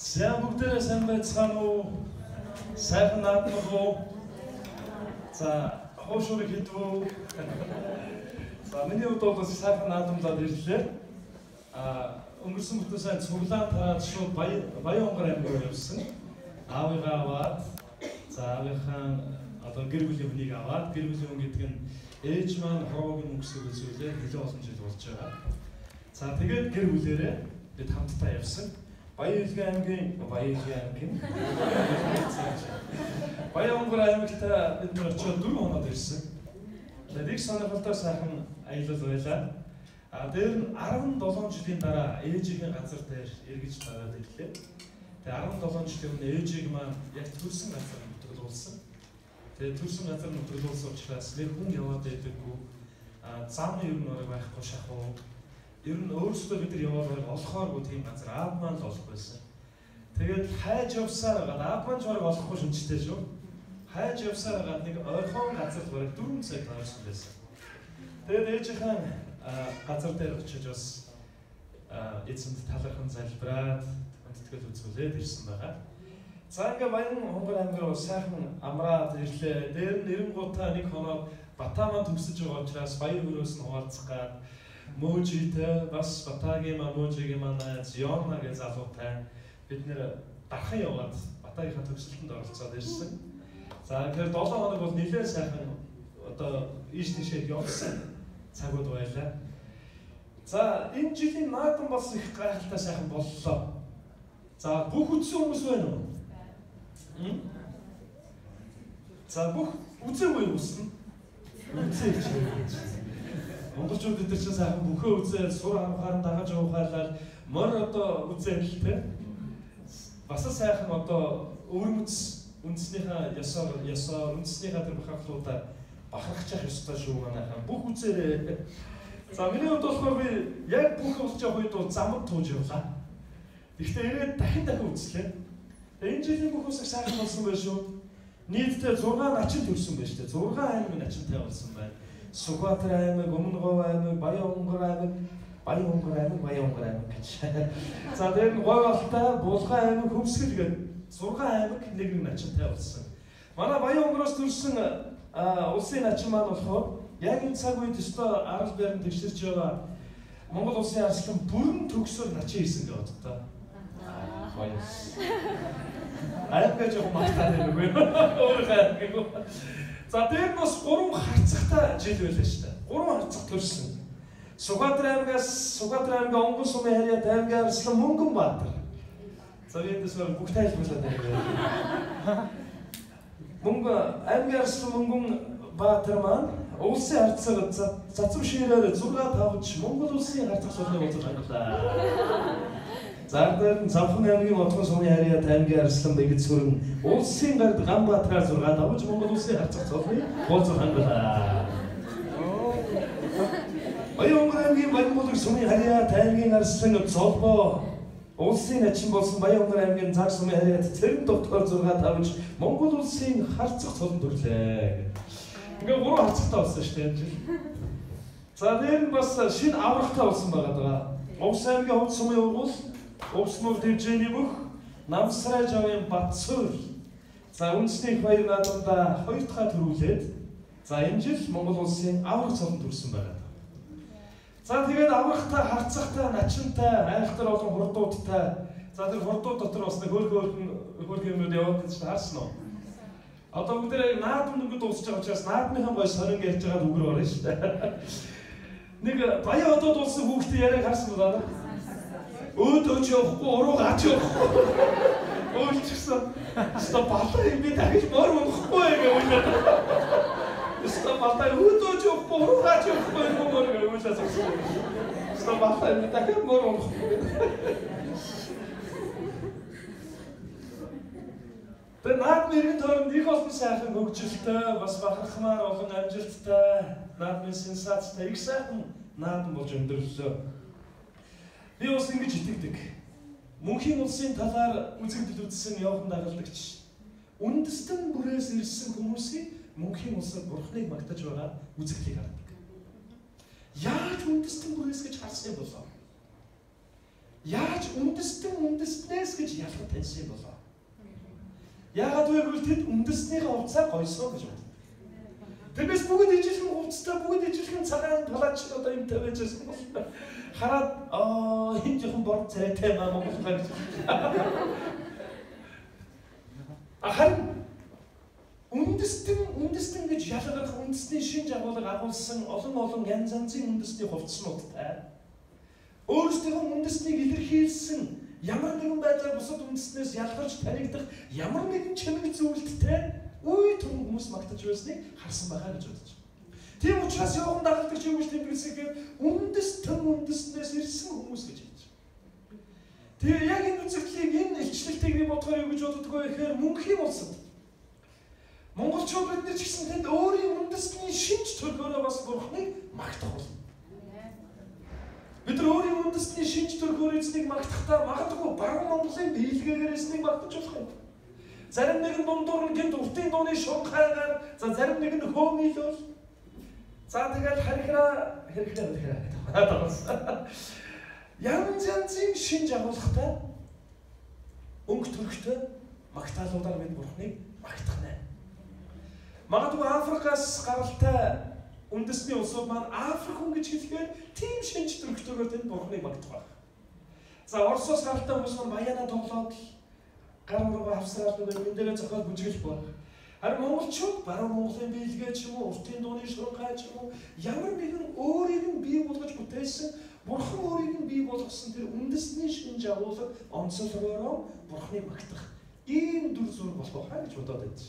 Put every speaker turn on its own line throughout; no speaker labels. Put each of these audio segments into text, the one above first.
За бүгдээрээ сайн байцгаана уу? Сайхан наадмал уу? За хуушурыг хэдв үү? За миний хувьд бол сайхан наадамлаад ирлээ. Өнгөрсөн бүтэн сайн цуглаан тараад шууд Баян-Хонгор аймаг руу явсан. Аавыгаа аваад, за аавынхаа одоо гэр бүлийн хүнийг аваад, гэр бүлийн хүн гэдэг нь ээж маань хорвоогийн мөнгөсөг үзүүлээ нэлээд олон жил болж байгаа. За тэгээд гэр бүлээрээ бид хамтдаа явсан. Баян-Хонгор аймагт бид нар очиод 4 хоноод ирсэн. Тэгээд их сонирхолтой сайхан аялал байлаа. Дээр нь 17 жилийн дараа ээжийн газар дээр эргэж тараад ирлээ. Тэгээд 17 жилийн өмнө ээжийг маань яг төрсэн газар нутаглуулсан. Тэгээд төрсэн газар нутаглуулсан учраас нэг хүн яваад байдаггүй. Зам ер нь бараг байхгүй шахуу. Ер нь өөрсдөө бид нар яваад бараг олохооргүй тийм газар аав маань л олох байсан. Тэгээд хайж явсаар байгаад аав маань ч бараг олохгүй шинжтэй шүү. Хайж явсаар байгаад нэг ойрхон газарт бараг 4 цаг тойрсон байсан. Тэгээд ээжийнхээ газар дээр очиж бас эзэнд талархан залбираад хүндэтгэл үзүүлээд ирсэн байгаа. За ингээ Баян-Хонгор аймаг руу сайхан амраад ирлээ. Дээр нь эренгуудаа нэг хоноод Бата маань төгсөж байгаа учраас баяр хөрөөс нь хуваалцах гад Мөөжитэй бас Батагийн маань Мөөжигийн маань найз Йона гэж залуутай бид нэр дархан яваад Батагийнхаа төгсөлтөнд оролцоод ирсэн. За тэгэхээр 7 хоног бол нэлээд сайхан одоо ийш тийшээ явсан цагууд байлаа. За энэ жилийн наадам бас их гайхалтай сайхан боллоо. За бүх үзсэн хүмүүс байна уу? За бүх үзээгүй үсэн. Үзээч. Монголчууд бид нар чинь сайхан бүхөө үзээл сур хамхаар дагаж уухайлал морь одоо үзээл те. Бас сайхан одоо өвөрмөц үндэснийхээ ёсоор үндэснийхээ тэр бахархлуудаар бахархчих ёстой шүү манайхан. Бүх үзээрэй. За миний хувьд болохоор би яг бүх болж явах үед бол замд тууж явлаа. Гэхдээ ирээд дахин дахин үзлээ. Энэ жилийн бүх үсэг сайхан болсон байх шүү. Нийтдээ 6 начин төрсөн байж тээ. 6 аймаг начинтай болсон байна. Сүхбаатар аймаг, Өмнөговь аймаг, Баян-Хонгор аймаг, Баян-Хонгор аймаг, Баян-Хонгор аймаг гэж. За тэр нь Говь-Алтай, Булган аймаг, Хөвсгөл гээд 6 аймаг нэг нэг начинтай болсон. Манай Баян-Хонгороос төрсэн улсын начин маань болохоор яг энэ цаг үед өстой арал барин тэгшэрч байгаа Монгол улсын арслан бүрэн төгсөөр начин хийсэн гэж боддоо. Баяс. Аймаг гэж яг мартаад байгаагүй. Өөр аймаг. За дээр нь бас 3 харцагтай жил байлаа шүү дээ. 3 харцаг төрсөн. Сүхбаатар аймагаас Сүхбаатар аймгийн Онгон сумын харьяат аймгийн арслан Мөнгөн Баатар. За би эндээс бүх тайлбарлаад байна. Мөнгө аймгийн арслан Мөнгөн Баатар маань улсын харцаг цацам ширээр 6 тавж Монгол улсын харцаг суулны уулзалт хангалаа. За дээр нь Завхан аймгийн Модхон сумын харьяат аймгийн арслан Бэгд сүрэн улсын гард Ганбаатараар 6 давж Монгол улсын харцаг цолны уулзалт хангалаа. Баян-Хонгор аймгийн Баян-Булаг сумын харьяат аймгийн арслан Золбоо улсын начин болсон Баян-Хонгор аймгийн Цаг сумын харьяат Цэрэн доктор 6 тавж Монгол улсын харцаг цолон төрлөө. Ингээ 3 харцагтай болсон шүү дээ энэ жил. За дээр нь бас шинэ аврагтай болсон байгаа даа. Увс аймгийн Хувц сумын ургуул Увс нуур дэвжээний бүх Намсрай жавын Батсуур. За үндэсний их баяр наадамдаа 2 дахь төрүүлээд за энэ жил Монгол улсын авраг цолон төрсөн байгаа. За тэгээд аврагтай, харцагтай, начинтай, айхтар олон хурдуудтай. За тэр хурдууд дотор бас нэг хөөрхөн юмнууд яваад байсан чинь харсан уу? Одоо бүгдээрээ наадам нүгэд дуусч байгаа учраас наадмынхан гой сонин ярьж байгаад үгэр орно шүү дээ. Нэг Баян хотод болсон хүүхдийн яриаг харсан уу даа? Өөдөөч явахгүй, уруугаач явахгүй. Өөлчихсэн. Өстө балаа юм би дахиж мор унахгүй гэж үйлээ. Өстө балаа өөдөөч явахгүй, уруугаач явахгүй юм мор гэж үйлээ зогссон. Өстө балаа юм би дахиж мор унахгүй. Тэгээ наадмын эргэн тойронд их олон сайхан хөгжилтэй, бас бахархмаар олон амжилттай, наадмын сенсацтай их сайхан наадам болж өндөрлөө. Би бас ингэж итгэдэг. Мөнхийн улсын талаар үзэгдэл үзсэн Иохан дагалдагч үндэстэн бүрээс ирсэн хүмүүсийн мөнхийн улсаар Бурхныг магтаж байгаа үзэгдлийг хардаг. Яаж үндэстэн бүрээс гэж харсан юм болов? Яаж үндэстэн үндэстнээс гэж ялгаж таньсан болоо. Яагаад вэ гэвэл тэд үндэснийхээ хувцсаар гойсон гэж боддог. Тэрнээс бүгд ижилхэн хувцастай, бүгд ижилхэн цагаан плач одоо юм тавиаж байсан бол хараад аа энэ жоохон бор царайтай маа Монгол гэж. Харин үндэстэн гэж ялгарх үндэсний шинж агуулга агуулсан олон олон янз янзын үндэсний хувцснуудтай өөрсдийнхөө үндэснийг илэрхийлсэн ямар нэгэн байдлаар бусад үндэснээс ялгарч танигдах ямар нэгэн чимэг зүйлттэй үе түн хүмүүс магтаж байсныг харсан байхаа гэж бодож байна. Тийм учраас Иохан дагалдагч юу гэж тэмдэглэсэн гэхээр үндэстэн үндэснээс ирсэн хүмүүс гэж хэлж байна. Тэгээ яг энэ үзэгдлийг, энэ илчлэлтийг би бодохоор юу гэж боддог вэ гэхээр мөнхийн улсад монголчууд бид нар ч гэсэн тэнд өөрийн үндэсний шинж төрхөөрөө бас Бурхныг магтах болно. Бид нар өөрийн үндэсний шинж төрхөөр эзнийг магтахдаа магадгүй баруун Монголын биелгээгээр эзнийг магтаж болох юм. Зарим нэг нь дундуур нь гинт уртын дууны шунхайгаар, за зарим нэг нь хөөмийлөл. За тэгэл харихраа хэрхрээ гэдэг. Янз янзын шинж агуулгатай өнгө төрхтэй магтаалуудаар бид Бурхныг магтах нэ. Магадгүй Африкаас гаралтай үндэсний улсууд маань Африк хүн гэж хэлэхээр тийм шинж төрхтэйгээр тэнд Бурхныг магтах байх. За Оросоос гаралтай хүмүүс маань баяна тоглоод гар уруугаа хавсраал нөгөө энэ дээрээ зохиол бүжиглэх байх. Харин монголчууд баруун Монголын биелгээ ч юм уу, уртын дууны шуранхай ч юм уу, ямар нэгэн өөрийг нь бий болгож бүтээсэн, Бурхан өөрийг нь бий болгосон тэр үндэсний шинж агуулга онцлогоороо Бурхныг магтах ийм дүр зураг болох байхаа гэж бодоод байж.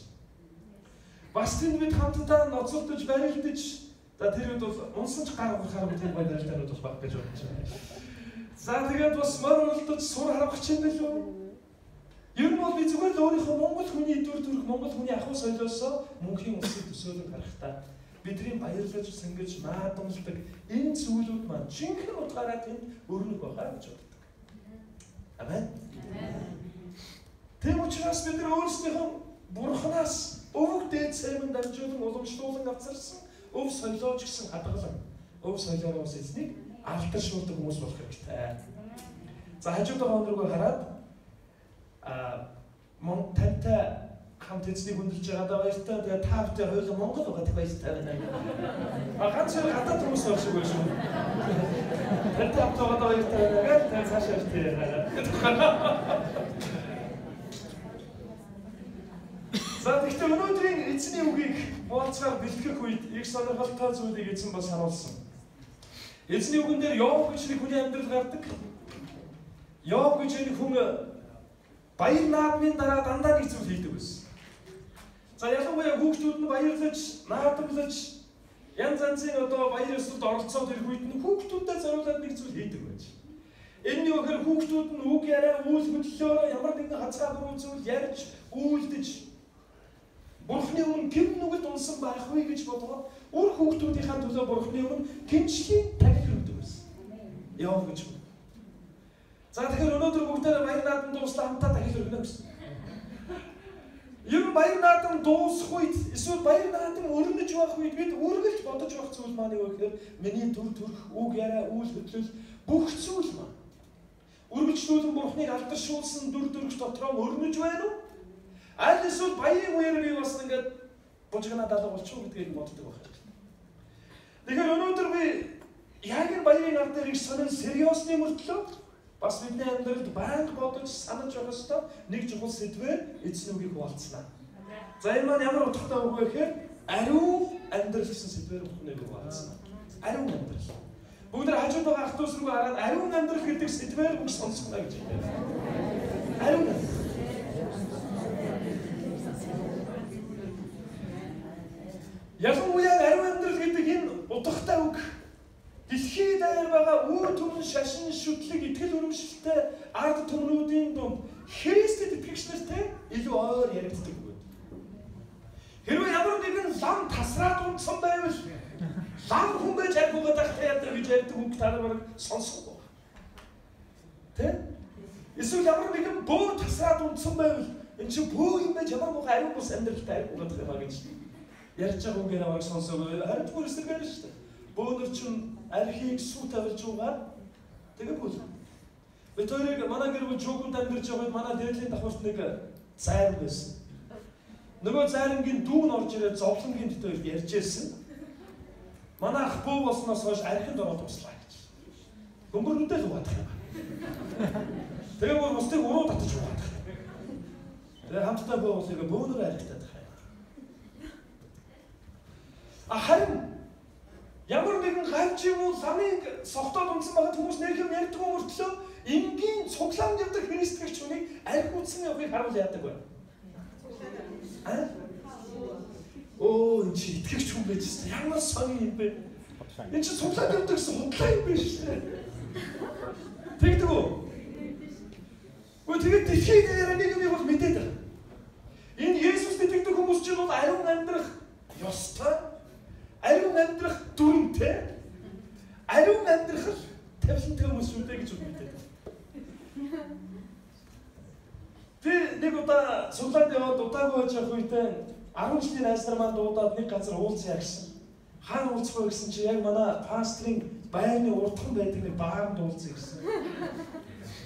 Бас тэнд бид хамтдаа ноцолдож, барилдаж, за тэр үед бол унсан ч гар ухрахаар тийм гой барилдаанууд бол баг гэж бодож байна. За тэгээд бас морь уралдаж сур харах юм билүү? Ер нь бол би зүгээр л өөрийнхөө монгол хүний дүр төрх, монгол хүний ахуй соёлоосоо мөнхийн улсыг төсөөлөн харахтаа бидний баярлаж, сэнгэж, наадамладаг энэ зүйлүүд маань жинхэнэ утгаараа тэнд өрнөх байхаа гэж боддог. Амен. Тийм учраас бид нар өөрсдийнхөө Бурханаас өвөг дээд сайман дамжуулан уламжлуулан авцарсан өв соёлоо ч гэсэн хадгалан өв соёлоороо бас эзнийг алдаршуулдаг хүмүүс болох хэрэгтэй. За хажууд байгаа өндрөгөө хараад мон тантай хамт эзнийг хүндэлж байгаадаа баяртай. Тэгээ та бүхэн хоёулаа Монгол байгаа тэг баяртай байна. А ганц хоёр гадаад хүмүүс байх шиг байна шүү. Тантай хамт байгаадаа баяртай байна гэж та цаашаа иртээ. За тэгэхдээ өнөөдрийн эзний үгийг хуваалцгаар бэлтгэх үед их сонирхолтой зүйлийг эзэн бас харуулсан. Эзний үгэн дээр Йов гэж нэг хүний амьдрал гардаг. Йов гэж энэ хүн баяр наадмын дараа дандаа нэг зүйл хийдэг байсан. За ялангуяа хүүхдүүд нь баярлаж, наадамлаж, янз янзын одоо баяр ёслолд оролцоод ирэх үед нь хүүхдүүдэд зориулаад нэг зүйл хийдэг байж. Энэ нь юу гэхээр хүүхдүүд нь үг яриа, үйл хөдлөлөөрөө ямар нэгэн хазгаа буруу зүйл ярьж, үйлдэж Бурхны өмнө гин нүгэлд унсан байх вэ гэж бодгоод үр хүүхдүүдийнхаа төлөө Бурхны өмнө гинжлийн тахил өгдөг байсан. Йов гэж. За тэгэхээр өнөөдөр бүгдээрээ баяр наадам дууслаа хамтаа тахил өгнө гэсэн. Ер нь баяр наадам дуусах үед эсвэл баяр наадам өрнөж байх үед бид үргэлж бодож байх зүйл маань юу гэхээр миний төр төрх, үг яриа, үйл хөдлөл бүх зүйл маань үргэлжлүүлэн Бурхныг алдаршуулсан дүр төрх дотроо өрнөж байна уу? Аль эсвэл баярын үеэр би бас ингээд бужигнаа далаа болчих уу гэдгийг боддог байх хэрэгтэй. Тэгэхээр өнөөдөр би яг энэ баярын ар дээр их сонин сериосны мөртлөө бас бидний амьдралд байнга бодож санаж байх ёстой нэг чухал сэдвээр эзний үгийг хуваалцлаа. За энэ маань ямар утгатай үг вэ гэхээр ариун амьдрал гэсэн сэдвээр Бурхны үгийг хуваалцсан. Ариун амьдрал. Бүгд нар хажууд байгаа ах дүүс рүү хараад ариун амьдрал гэдэг сэдвээр үг сонсгоно гэж хэлээ. Ариун амьдрал. Ялангуяа ариун амьдрал гэдэг энэ утгатай үг дэлхийд даяар байгаа үр түмэн шашин шүтлэг итгэл үнэмшилтэй ард түмнүүдийн дунд Христэд итгэгч нартай илүү ойр яригддаг үг. Хэрвээ ямар нэгэн лам тасраад унтсан байвал лам хүн байж аргуугаад ахтай яадаг гэж ярьдаг үг та нар бараг сонсохгүй байна. Тэ? Эсвэл ямар нэгэн бөөр тасраад унтсан байвал энэ чинь бөө юм байж ямар муухай ариун бус амьдралтай аргуугаад юм а гэж ярьж байгаа үгээр аваад сонсоогүй. Харин түр эсрэгээр шүү дээ. Бөөнөр чинь архийг сүү тавилж угаад тэгээ бүл. Бид хоёрыг манай гэр бүл Жугунд амьдарч байгаа үед манай дээдлийн давхарт нэг зайран байсан. Нөгөө зайрангийн дүү нь орж ирээд зовлонгийн дэд хоёрт ярьж байсан. Манай ах бөө болсноос хойш архинд ороод туслаа гэж. Бөмбөргөдөө л угаадах юм. Тэгээ бүр бусдыг уруу татаж угаадах. Тэгээ хамтдаа бөө болыг бөөнөр архитаад юм. А харин ямар нэгэн гавж юм уу ламыг согтоод унтсан байхад хүмүүс нэг юм ярьдгүй мөртлөө энгийн цуглаанд явдаг христгэгч хүнийг арх үтсэн явахыг харуул яадаг вэ? Аа? Оо, энэ чи итгэгч хүн байж шүү дээ. Ямар сони юм бэ? Энэ чи цуглаанд явдаг гэсэн худлаа юм биш шүү дээ. Тэгдэг үү? Үгүй тэгээд дэлхийн дээр нэг юм бол мэдээд байгаа. Энэ Есүст итгэдэг хүмүүс чинь бол ариун амьдрах ёстой, ариун амьдрах дүрмтэй, ариун амьдрах л тавилантай хүмүүс шүү дээ гэж мэдээд байгаа. Би нэг удаа цуглаанд яваад удаагүй байж явах үедээ 10 жилийн найз нар маань дуудаад нэг газар уулзъя гэсэн. Хаана уулзах вэ гэсэн чи яг манай пастрын байрны урдхан байдаг нэг бааранд уулзъя гэсэн.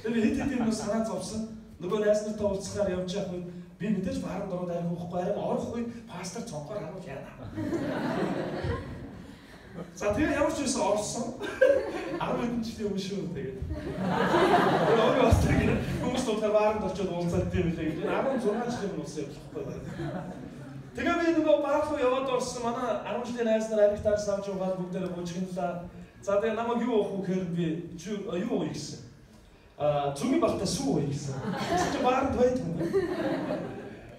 Тэгээ би хэд хэд юм санаа зовсон. Нөгөө найз нартай уулзахаар явж явах үед би мэдээж бааранд ороод арай уухгүй, арай орох үед пастор цонхоор харуул яана. За тэгээ ямар ч байсан орсон. 10 хэдэн жилийн өмнө шүү тэгээд. Тэгээ өөрөө бас тэг хүмүүс дуудахаар бааранд очиод уулзаад тийм үлээ гэж. 16 жилийн өмнө уулзсан юм болохгүй байна. Тэгээ би нөгөө баар руу яваад орсон. Манай 10 жилийн найз нар ариг таарс авч угаад бүгдээрээ бужигналаа. За тэгээ намайг юу уух вэ гэхээр би юу ууя гэсэн. Аа зүгийн балтай сүү ууя гэсэн. Тэгсэн чинь бааранд байдаг юм байна.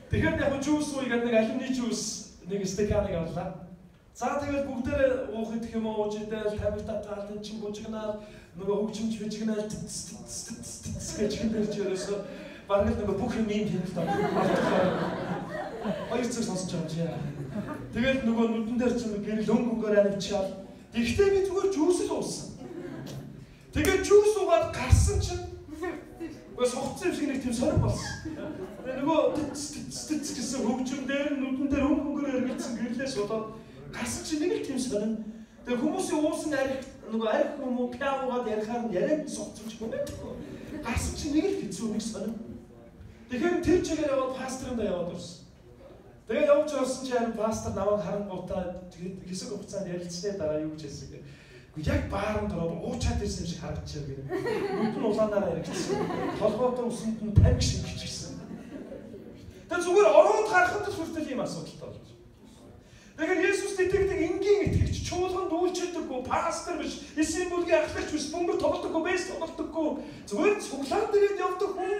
Тэгэхээр яг жуус ууя гэдэг нэг алюминий жуус нэг стаканыг авлаа. За тэгэл бүгдээрээ уух идэх юм ууж идэл тамхи татгаал энэ чинь бужигнаал нөгөө хөгжимч бижигнаал тэц тэц тэц гэж хин дээр чи ерөөсөө бараг л нөгөө бүх юм ийм хэмнэлт авах. Хоёр цаг сонсож байгаа юм чи. Тэгэл нөгөө нүдэн дээр чинь гэрэл өнгө өнгөөр анивчаал. Тэгвэл би зүгээр жуус л уусан. Тэгээд жуус уугаад гарсан чинь үгүй согцсон юм шиг нэг тийм сорин болсон. Тэгээ нөгөө тэц тэц тэц гэсэн хөгжим дээр нүдэн дээр өнгө өнгөөр эргэлцсэн гэрлээс болоод гарсан чинь нэг л тийм сонин. Тэгээ хүмүүсийн уусан арх нөгөө арх юм уу пиа уугаад ярихаар нь яриад согцсон ч юм уу. Гарсан чинь нэг л хэцүү нэг сонин. Тэгэхээр тэр чигээр яваад пасторындаа яваад орсон. Тэгээ явж орсон чинь харин пастор намайг харангуйтаа хэсэг хугацаанд ярилцсны дараа юу гэж хэлсэн гэхээр яг бааранд ороод уучаад ирсэн юм шиг харагдчихав гэнэ. Нүд нь улаанаар яригдсан. Толгойд усанд нь тамхи шингэчихсэн. Тэгээ зүгээр ороод гарахад л хүртэл ийм асуудалтай болж. Тэгэхээр Есүст итгэдэг энгийн итгэгч, чуулганд үйлчилдэггүй, пастор биш, эсийн бүлгийн ахлагч биш, бөмбөг тоглодоггүй, бейс тоглодоггүй, зүгээр цуглаан дээрээ явдаг хүн,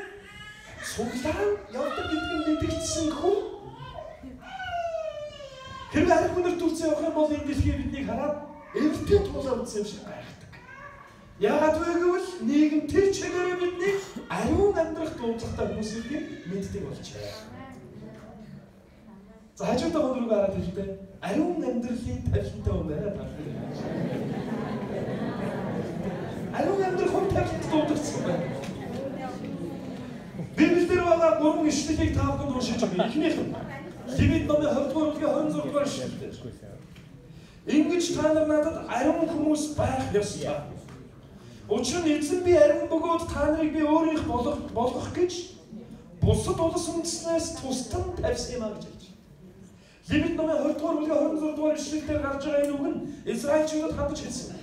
цуглаан явдаг гэдэг нь мэдэгдсэн хүн. Хэрвээ арх хүнээр төрсөн явах юм бол энэ дэлхий биднийг хараад эвэртэй тулаа үзсэн юм шиг гайхдаг. Яагаад вэ гэвэл нийгэм тэр чигээрээ биднийг ариун амьдрах дуудлагатай хүмүүсийг мэддэг болчихъя. За хажуудаа хүн рүү хараад хэлдэг. Ариун амьдралын тавилантай хүн байна та. Ариун амьдрах хүн тавиланд дуудагдсан байна. Библиэлд байгаа гурван ишлэлийг та бүхэнд уншиж өгье. Эхнийх нь Левит номын 20 дугаар бүлгийн 26 дугаар ишлэлээр. Ингэж та нар надад ариун хүмүүс байх ёстой. Учир нь эзэн би ариун бөгөөд та нарыг би өөрийнх болгох гэж бусад улс үндэснээс тусдан тавьсан юм а гэж хэлж. Левит номын 20 дугаар бүлгийн 26 дугаар ишлэлээр гарч байгаа энэ үг нь Израильчуудад хандаж хэлсэн.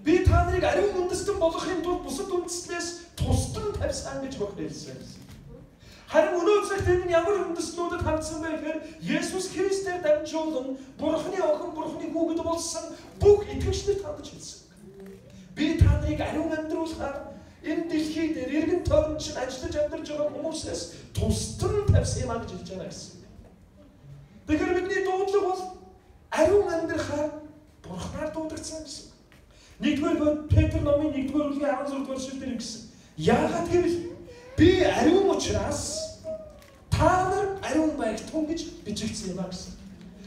Би та нарыг ариун үндэстэн болгохын тулд бусад үндэстнээс тусдан тавьсан гэж бүх хэлсэн. Харин өнөө цагт энэ нь ямар үндэстнүүдэд хандсан бэ гэхээр Есүс Христээр дамжуулан Бурхны охин, Бурхны хүүхэд болсон бүх итгэгчдэд хандаж хэлсэн. Би та нарыг ариун амьдруулахаар энэ дэлхий дээр эргэн тойрон чинь ажиллаж амьдарч байгаа хүмүүсээс тусдан тавьсан юм а гэж хэлж байгаа гэсэн. Тэгэхээр бидний дуудлага бол ариун амьдрахаар Бурхнаар дуудагдсан гэсэн. 1-р Петр номын 1-р бүлгийн 16 дугаар ишлэл дээр ингэсэн. Яагаад гэвэл би ариун учраас та нар ариун байх тун гэж бичигдсэн юм а гэсэн.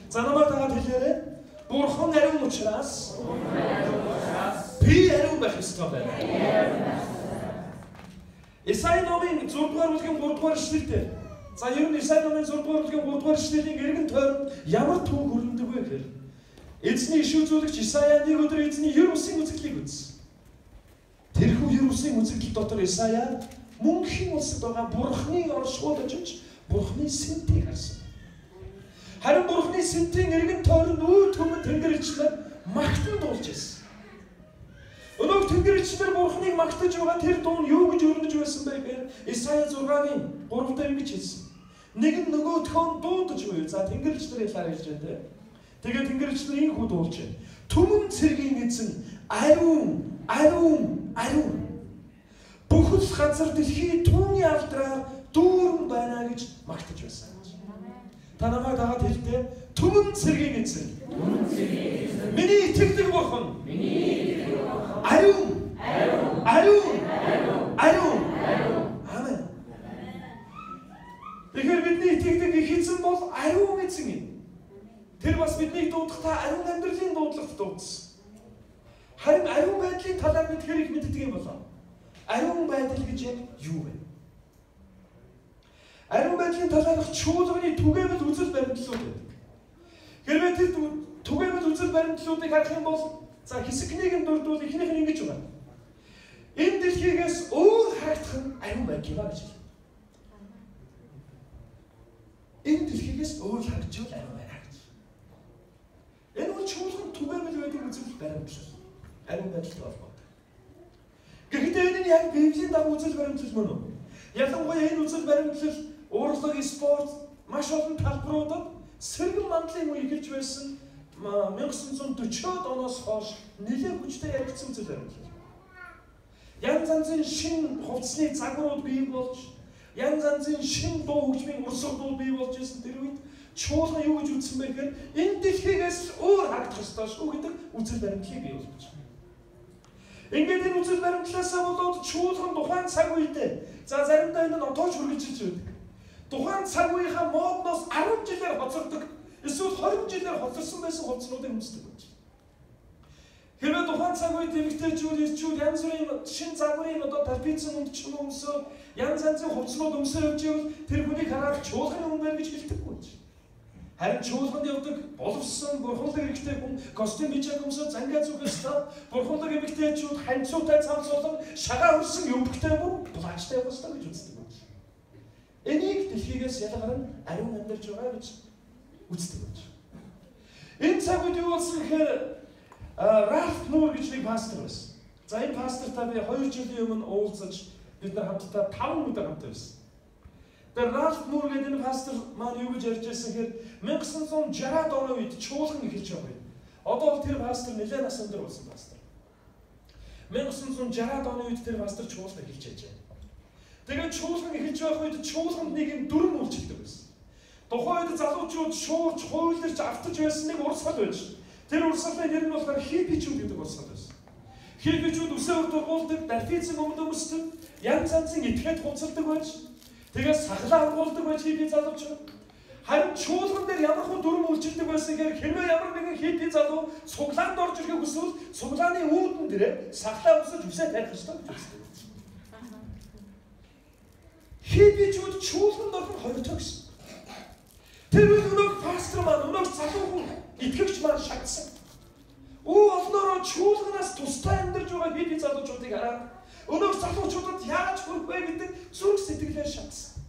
За намайг дагаад хэлээрэй. Бурхан ариун учраас би ариун байх ёстой байна. Исаи номын 6 дугаар бүлгийн 3 дугаар ишлэлдэр. За ер нь Исаи номын 6 дугаар бүлгийн 3 дугаар ишлэлийн эргэн тойронд ямар түүх хөрөндөг вэ гэхээр эзний иш үзүүлэгч Исая нэг өдөр эзний ер усын үзэгдлийг үзсэн. Тэрхүү Ерүслийн үзэгдэл дотор Исая мөнхийн улсад байгаа Бурхны оршихуйд очиж Бурхны сэнтийг харсан. Харин Бурхны сэнтийн эргэн тойронд үе түмэн тэнгэрчлэр магтан дуулж байсан. Өнөөх тэнгэрчлэр Бурхныг магтаж байгаа тэр дуу нь юу гэж өрнөж байсан бэ гэхээр Исая 6-гийн 3 дээр ингэж хэлсэн. Нэг нь нөгөөхөө дуудаж буй. За тэнгэрчлэрийн талаар хэлж байна те. Тэгээд тэнгэрчлэр инхүү дуулж байна. Түмэн цэргийн эзэн ариун, ариун, ариун. Бүхэл газар дэлхий түүний алдраар дүүрэн байна гэж магтаж байсан. Та намайг дагаад хэлдэ. Түмэн цэргийн эзэн. Миний итгэдэг бурхан. Ариун. Ариун. Ариун. Амен. Тэгэхээр бидний итгэдэг их эзэн бол ариун эзэн юм. Тэр бас биднийг дуудахдаа ариун амьдралын дуудлагт дуудсан. Харин ариун байдлын талаар бид хэр их мэддэг юм болоо? Ариун байдал гэж яг юу вэ? Ариун байдлын талаарх чуулганы түгээмэл үзэл баримтлалууд байдаг. Хэрвээ тэр түгээмэл үзэл баримтлалуудыг харах юм бол за хэсэгнийг нь дурдвал эхнийх нь ингэж байна. Энэ дэлхийгээс өөр харагдах нь ариун байдал юм а гэж хэлнэ. Энэ дэлхийгээс өөр харагдчихвал ариун байна гэж. Энэ бол чуулган түгээмэл байдаг үзэл баримтлал. Ариун байдалтай холбоотой. Гэхдээ энэ нь яг Библийн дагуу үзэл баримтлал мөн үү? Ялангуяа энэ үзэл баримтлал урлаг, спорт маш олон талбаруудад сэргэн мандлын үе эхэлж байсан 1940-од оноос хойш нэлээд хүчтэй яригдсан үзэл баримтлал. Янз янзын шин хувцсны загварууд бий болж, янз янзын шин дуу хөгжмийн урсгалууд бий болж ирсэн тэр үед чуулган юу гэж үзсэн бэ гэхээр энэ дэлхийгээс өөр харагдах ёстой шүү гэдэг үзэл баримтлалыг бий болгож байна. Ингээд энэ үзэл баримтлалаасаа болоод чуулган тухайн цаг үедээ за заримдаа энэ нь отооч үргэлжилж байдаг. Тухайн цаг үеийнхаа модноос 10 жилээр хоцордог, эсвэл 20 жилээр хоцорсон байсан хувцснуудыг өмсдөг байж. Хэрвээ тухайн цаг үед эмэгтэйчүүд, эрчүүд янз бүрийн шин загварын одоо тарпицсан өмд ч юм уу өмсөө, янз янзын хувцснууд өмсөө явж ивэл тэр хүнийг хараад чуулганы хүн байна гэж хэлдэггүй байж. Харин чуулганд явдаг боловсон бурханлаг эрэгтэй хүн костюм пижак өмсөө зангаа зүгээс ёстой, бурханлаг эмэгтэйчүүд ханцуутай цамцуулан шагаа өрсөн юмбэгтэй бүр булаачтай явах ёстой гэж үздэг байж. Энийг дэлхийгээс ялгарн ариун амьдарч байгаа гэж үздэг байж. Энэ цаг үед юу болсон гэхээр Ральф Мур гэж нэг пастор байсан. За энэ пастортай би 2 жилийн өмнө уулзаж бид нар хамтдаа 5 өдөр хамт байсан. Тэр Ральф Мур гэдэг энэ пастор маань юу гэж ярьж байсан гэхээр 1960-ад оны үед чуулган эхэлж байгаа юм. Одоо бол тэр пастор нэлээд нас өндөр болсон пастор. 1960-ад оны үед тэр пастор чуулган эхэлж байжээ. Тэгээд чуулган эхэлж байх үед чуулганд нэг юм дүрм үйлчилдэг байсан. Тухайн үед залуучууд шуурч, хуйларч, автаж байсан нэг урсгал байж. Тэр урсгалын нэр нь болохоор хиппичүүд гэдэг урсгал байсан. Хиппичүүд үсээ урд ургуулдаг, дарфицэн өмд өмсдөг, янз янзын этгээд хувцалдаг байж, тэгээд сахлаа ургуулдаг байж хиппи залуучууд. Харин чуулган дээр ямар хүн дүрм үйлчилдэг байсан гэхээр хэрвээ ямар нэгэн хиппи залуу цуглаанд орж ирэхийг хүсвэл цуглааны үүдэн дээрээ сахлаа өмсөж үсээ тарих ёстой гэж үздэг. Хиппичүүд чуулганд орох нь хортой гэсэн. Тэр үед өнөөх пастор маань, өнөөх залуу хүн, итгэгч маань шатсан. Өө олноороо чуулганаас тусдаа амьдарч байгаа хиппи залуучуудыг хараад өнөөх залуучуудад яаж хүрэх вэ гэдэг зүрх сэтгэлээр шатсан.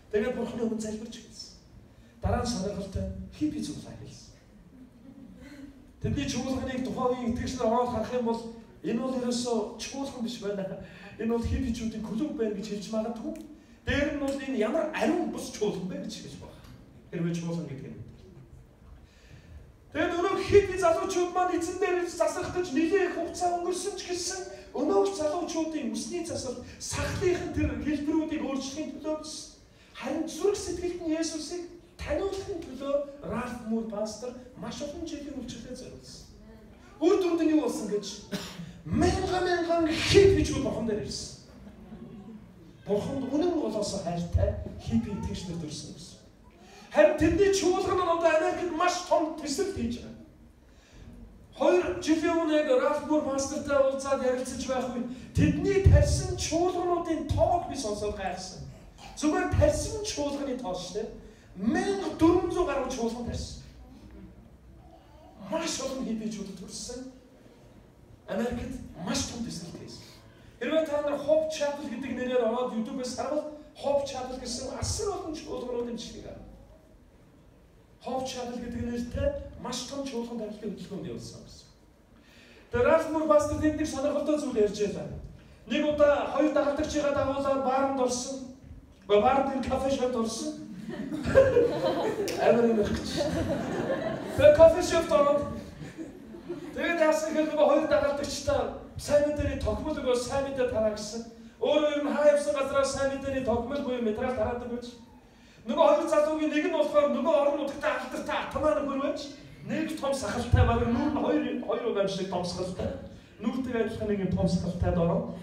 Тэгээд Бурхны өмнө залбирч эхэлсэн. Дараа нь сонирхолтой хиппи цуглаа хэлсэн. Тэдний чуулганыг тухайн үеийн итгэгч нар ороод харах юм бол энэ бол ерөөсөө чуулган биш байна. Энэ бол хиппичүүдийн клуб байна гэж хэлж магадгүй. Дээр нь бол энэ ямар ариун бус чуулган бэ гэж хэлж байна. Хэрвээ чуулган гэдэг нь. Тэгээд өнөөх хиппи залуучууд маань эзэн дээр засрах гэж нэлээх хугацаа өнгөрсөн ч гэсэн өнөөх залуучуудын үсний засал сахлынхын тэр хэлбэрүүдийг өөрчлөхийн төлөө биш. Харин зүрх сэтгэлд нь Есүсийг таниулахын төлөө Ральф Мур пастор маш олон жилийн үйлчлэлээ зориулсан. Үр дүнд нь юу болсон гэж мянган мянган хиппичүүд бурхан дээр ирсэн. Бурханд үнэн голоос хайртай хиппи итгэгч нар төрсөн гэсэн. Харин тэдний чуулган нь одоо Америкт маш том төсөл хийж байгаа. 2 жилийн өмнө яг Ральф Мур пастортай уулзаад ярилцаж байх үед тэдний тарьсан чуулгануудын тоог би сонсоод гайхсан. Зүгээр тарьсан чуулганы тоо шүү дээ. 1400 гаруй чуулган тарьсан. Маш олон хиппичүүд төрсөн. Америкт маш том төсөл хийсэн. Хэрвээ та нар Hope Chapel гэдэг нэрээр ороод YouTube-ээс харвал Hope Chapel гэсэн асар олон чуулгануудын бичлэгийг харна. Hope Chapel гэдэг нэртэй маш том чуулган барилгын хөдөлгөөнд явуулсан гэсэн. Тэгээ Ральф Мур пастор тэнд нэг сонирхолтой зүйл ярьж байлаа. Нэг удаа хоёр дагалдагчийгаа дагуулад бааранд орсон. Бааранд нэг coffee shop д орсон. Амар юм гэж. Тэгээ coffee shop д ороод тэгээд яасан гэхээр нөгөө хоёр дагалдагчтай сайн мэдээний тохимол өгөө сайн мэдээ тараа гэсэн. Өөрөө ер нь хаа явсан газараа сайн мэдээний тохимол буюу материал тараадаг байж. Нөгөө хоёр залуугийн нэг нь болохоор нөгөө орон нутагт алдартай атамаа нөхөр байж, нэг том сахалтай баг нүүр нь хоёр угаан шиг том сахалтай. Нүүртэйг адилхан нэг юм том сахалтай дороо.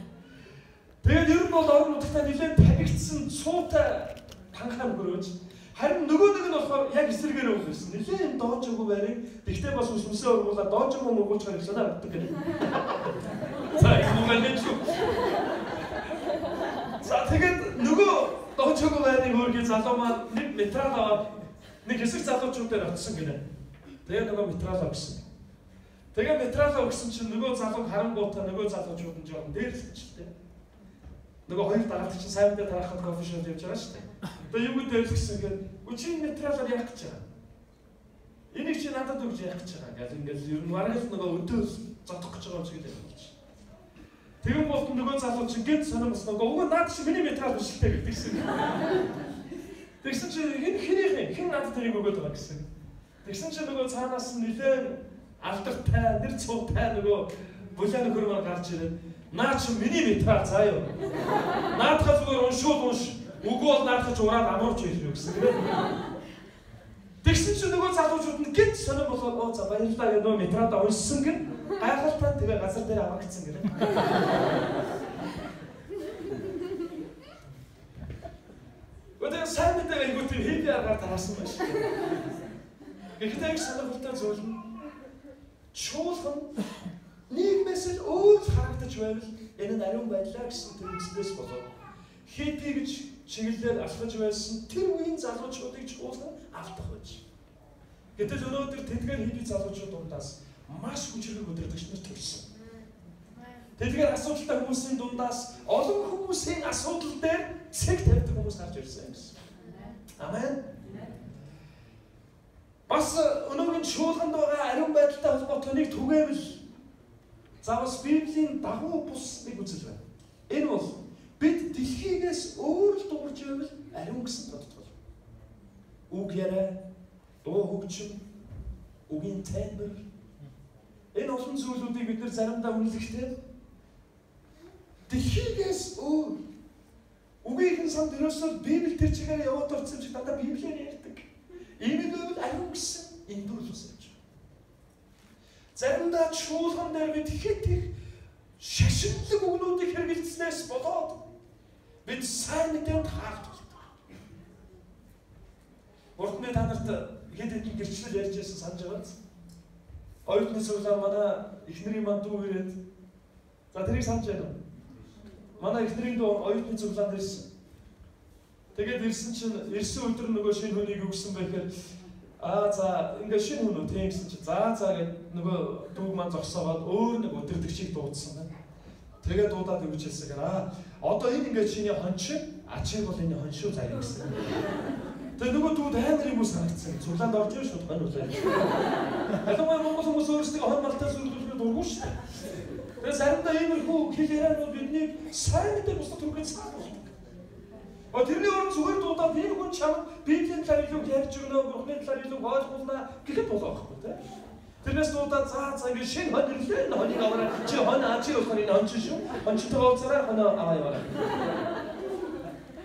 Тэгээд ер нь бол орон нутагт нэлээд танигдсан цуутай танхаа нөхөр байж. Харин нөгөө нэг нь болохоор яг эсрэгээр өгөх байсан. Нэлээд юм доожоогүй байрыг тэгтээ бас сүнсээ ургуулаад доожоогүй мургуулчихаар их санаа авдаг гэнэ. За их муухай нэ шүү. За тэгээд нөгөө доожоогүй байрыг өөргийн залуу маань нэг материал аваад нэг хэсэг залуучууд дээр очсон гинэ. Тэгээ нөгөө материал өгсөн. Тэгээ материал өгсөн чинь нөгөө залууг харангуутаа нөгөө залуучууд нь жоохон дээрлэчихлээ. Нөгөө хоёр дагалдагч чинь сайн мэдээ тараахад coffee shop явж байгаа шүү дээ. Тэгээ юу гэдэг гэсэн гэхээр үгүй чи материалаар яах гэж байгаа. Энийг чи надад өгч яах гэж байгаа гэл ингээл ер нь бараг л нөгөө өдөө зодох гэж байгаа юм шиг л юм болж. Тэгэн болт нөгөө залуу чинь гэнт сонирн бас нөгөө уг наад чи миний материал биш л дээ гэдэгсэн. Тэгсэн чи энэ хэнийх юм хэн надад тэрийг өгөөд байгаа гэсэн. Тэгсэн чи нөгөө цаанаас нь нэлээд алдартай нэр цуутай нөгөө булаа нөхөр маань гарч ирээд наа чи миний материал заа юу. Наадхаа зүгээр уншуул унш. Үгүй бол наадах чи ураад амарч ирэх гэсэн. Тэгсэн чи нөгөө залуучууд нь гэнт сонирн болоод оо за баярлалаа гэх нөгөө материалаа уншсан гэн гайхалтай тэгээ газар дээр авагдсан гэнэ. Өдөө сайн мэдээ айгуу тийм хэдий аргаар тараасан байна шүү. Гэхдээ их сонирхолтой зүйл нь чуулган нийгмээс л өөр харагдаж байвал энэ нь ариун байлаа гэсэн тэр үгснээс болоод хиппи гэж чиглэлээр алхаж байсан тэр үеийн залуучуудыг чуулган алдах байж. Гэтэл өнөөдөр тэдгээр хиппи залуучууд дундаас маш хүчрхэг удирдагч нар төрсөн. Тэдгээр асуудалтай хүмүүсийн дундаас олон хүмүүсийн асуудал дээр цэг тавьдаг хүмүүс гарч ирсэн юм гэсэн. Амен. Бас өнөөгийн чуулганд байгаа ариун байдалтай холбоотой нэг түгээмэл за бас Библийн дагуу бус нэг үзэл байна. Энэ бол бид дэлхийгээс өөр л дуурж байвал ариун гэсэн тодтгол. Үг яриа, дуу хөгжим, үгийн тембр энэ олон зүйлүүдийг бид нар заримдаа үнэлэхдээ дэлхийгээс өөр үгийнхэн санд ерөөсөө Библи тэр чигээр яваад орсон юм шиг дандаа Библиэр ярьдаг. Ийм л байвал ариун гэсэн эндүрл ус явж байгаа. Заримдаа чуулган дээр бид хэд их шашинлаг үгнүүдийг хэрэгэлснээс болоод бид сайн мэдээнд хаалт болдог. Урд нь та нарт хэд хэдэн гэрчлэл ярьж байсан санаж байгаа биз? Оюутны цуглаан манай эхнэрийн маань дүү ирээд за тэрийг санаж байна уу? Манай эхнэрийн дүү оюутны цуглаанд ирсэн. Тэгээд ирсэн чинь ирсэн өдөр нөгөө шинэ хүнийг юу гэсэн бэ гэхээр аа за ингээ шинэ хүн үү тийм гэсэн чинь за за гэд нөгөө дүүг маань зогсоогоод өөр нэг удирдагчийг дуудсан байна. Тэгээд дуудаад өгч хэлсэн гэнэ. Аа одоо энэ ингээ чиний хончин ачиг бол энэ хон шүү заяа гэсэн. Тэгээд нөгөө дүүд амар юм уу санагдсан. Цуглаанд орж ирж шууд хонь үлээ. Ялангуяа монгол хүмүүс өөрсдөө хон малтай сүрлүүлэхэд дургүй шүү дээ. Тэгээд заримдаа иймэрхүү хэл ярианууд биднийг сайн мэдээ бусдад хүргэхэд цаад болдог. Тэрний оронд зүгээр дуудаад энэ хүн чамд Библийн талаар илүү ярьж өгнө, Бурхны талаар илүү ойлгуулна гэхэд болоо байхгүй тий. Тэрнээс дуудаад за за ингэ шинэ хон ирлээ, энэ хоныг аваарай. Чи хон аа чи болохоор энэ хон чи шүү. Хончтойгоо уулзаарай, хоноо аваа яваарай.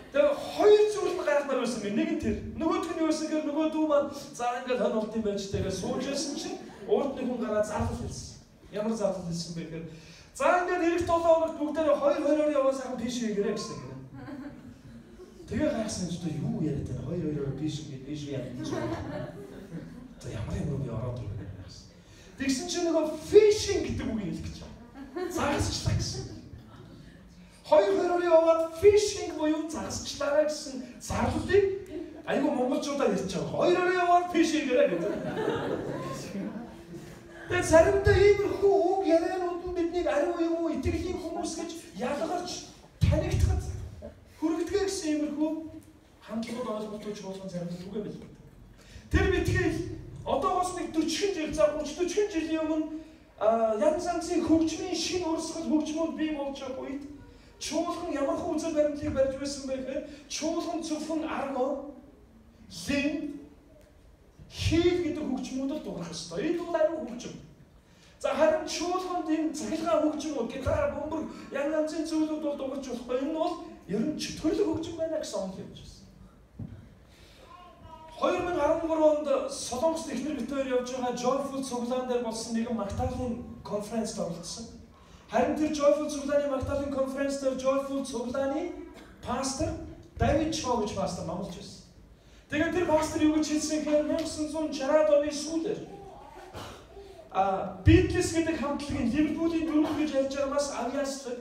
Тэгээ хоёр зүйл нь гаргамаар байсан юм. Нэг нь тэр. Нөгөөх нь юу байсан гэхээр нөгөө дүү маань за ингээд хон болт юм байж тэгээ сууж байсан чинь урд нэг хүн гараад зарлал хэлсэн. Ямар зарлал хэлсэн бэ гэхээр за ингээд ирэх 7 хоногт бүгдээрээ хоёр хоёроор яваа сайхан тийш хийгэрэй гэсэн гэнэ. Тэгээ гайхсан юм чи юу яриад байна? Хоёр хоёроор биш ингэ биш яа гэж. За ямар юм бэ ороод ирэх юм гэсэн. Тэгсэн чинь нөгөө fishing гэдэг үгийг хэлэх гэж байна. Загасчлаа гэсэн. Хоёр хоёроор яваад fishing буюу загасчлаарай гэсэн зарлалыг айгүй монголчуудаа ярьж байгаа. Хоёр хоёроор яваад fishing гэрэ гэдэг. Тэгээ заримдаа иймэрхүү үг ярианууд нь биднийг ариун юм уу итгэлийн хүмүүс гэж ялгарч танигдахад хүргэдэг гэсэн иймэрхүү хандлагууд ойлголтууд чуулган заримдаа түгээ бэлгэдэг. Тэр битгий одоогоос нэг 40 жил, за 30 40 жилийн өмнө янз янзын хөгжмийн шинэ урсгал хөгжмүүд бий болж байгаа үед чуулган ямархуу үзэл баримтлалыг барьж байсан бэ гэхээр чуулган зөвхөн арго, лин, хийл гэдэг хөгжмүүдэл дуурах ёстой. Энэ бол ариун хөгжим. За харин чуулганд энэ цахилгаан хөгжмүүд, гитар, бөмбөр, янз янзын зүйлүүд бол дуурч болохгүй. Энэ бол ер нь чөтгөрлөг хөгжим байна гэсэн онол явж байсан. 2013 онд Солонгост эхнэр бит хоёр явж байгаа Joyful цуглаан дээр болсон нэгэн магтаалын конференцд оролцсон. Харин тэр Joyful цуглааны магтаалын конференц дээр Joyful цуглааны пастор Давид Чо гэж пастор номлож байсан. Тэгээд тэр пастор юу гэж хэлсэн гэхээр 1960-ад оны сүүлээр Beatles гэдэг хамтлагийн Ливерпулийн дөрөв гэж ярьж байгаа бас авьяаслаг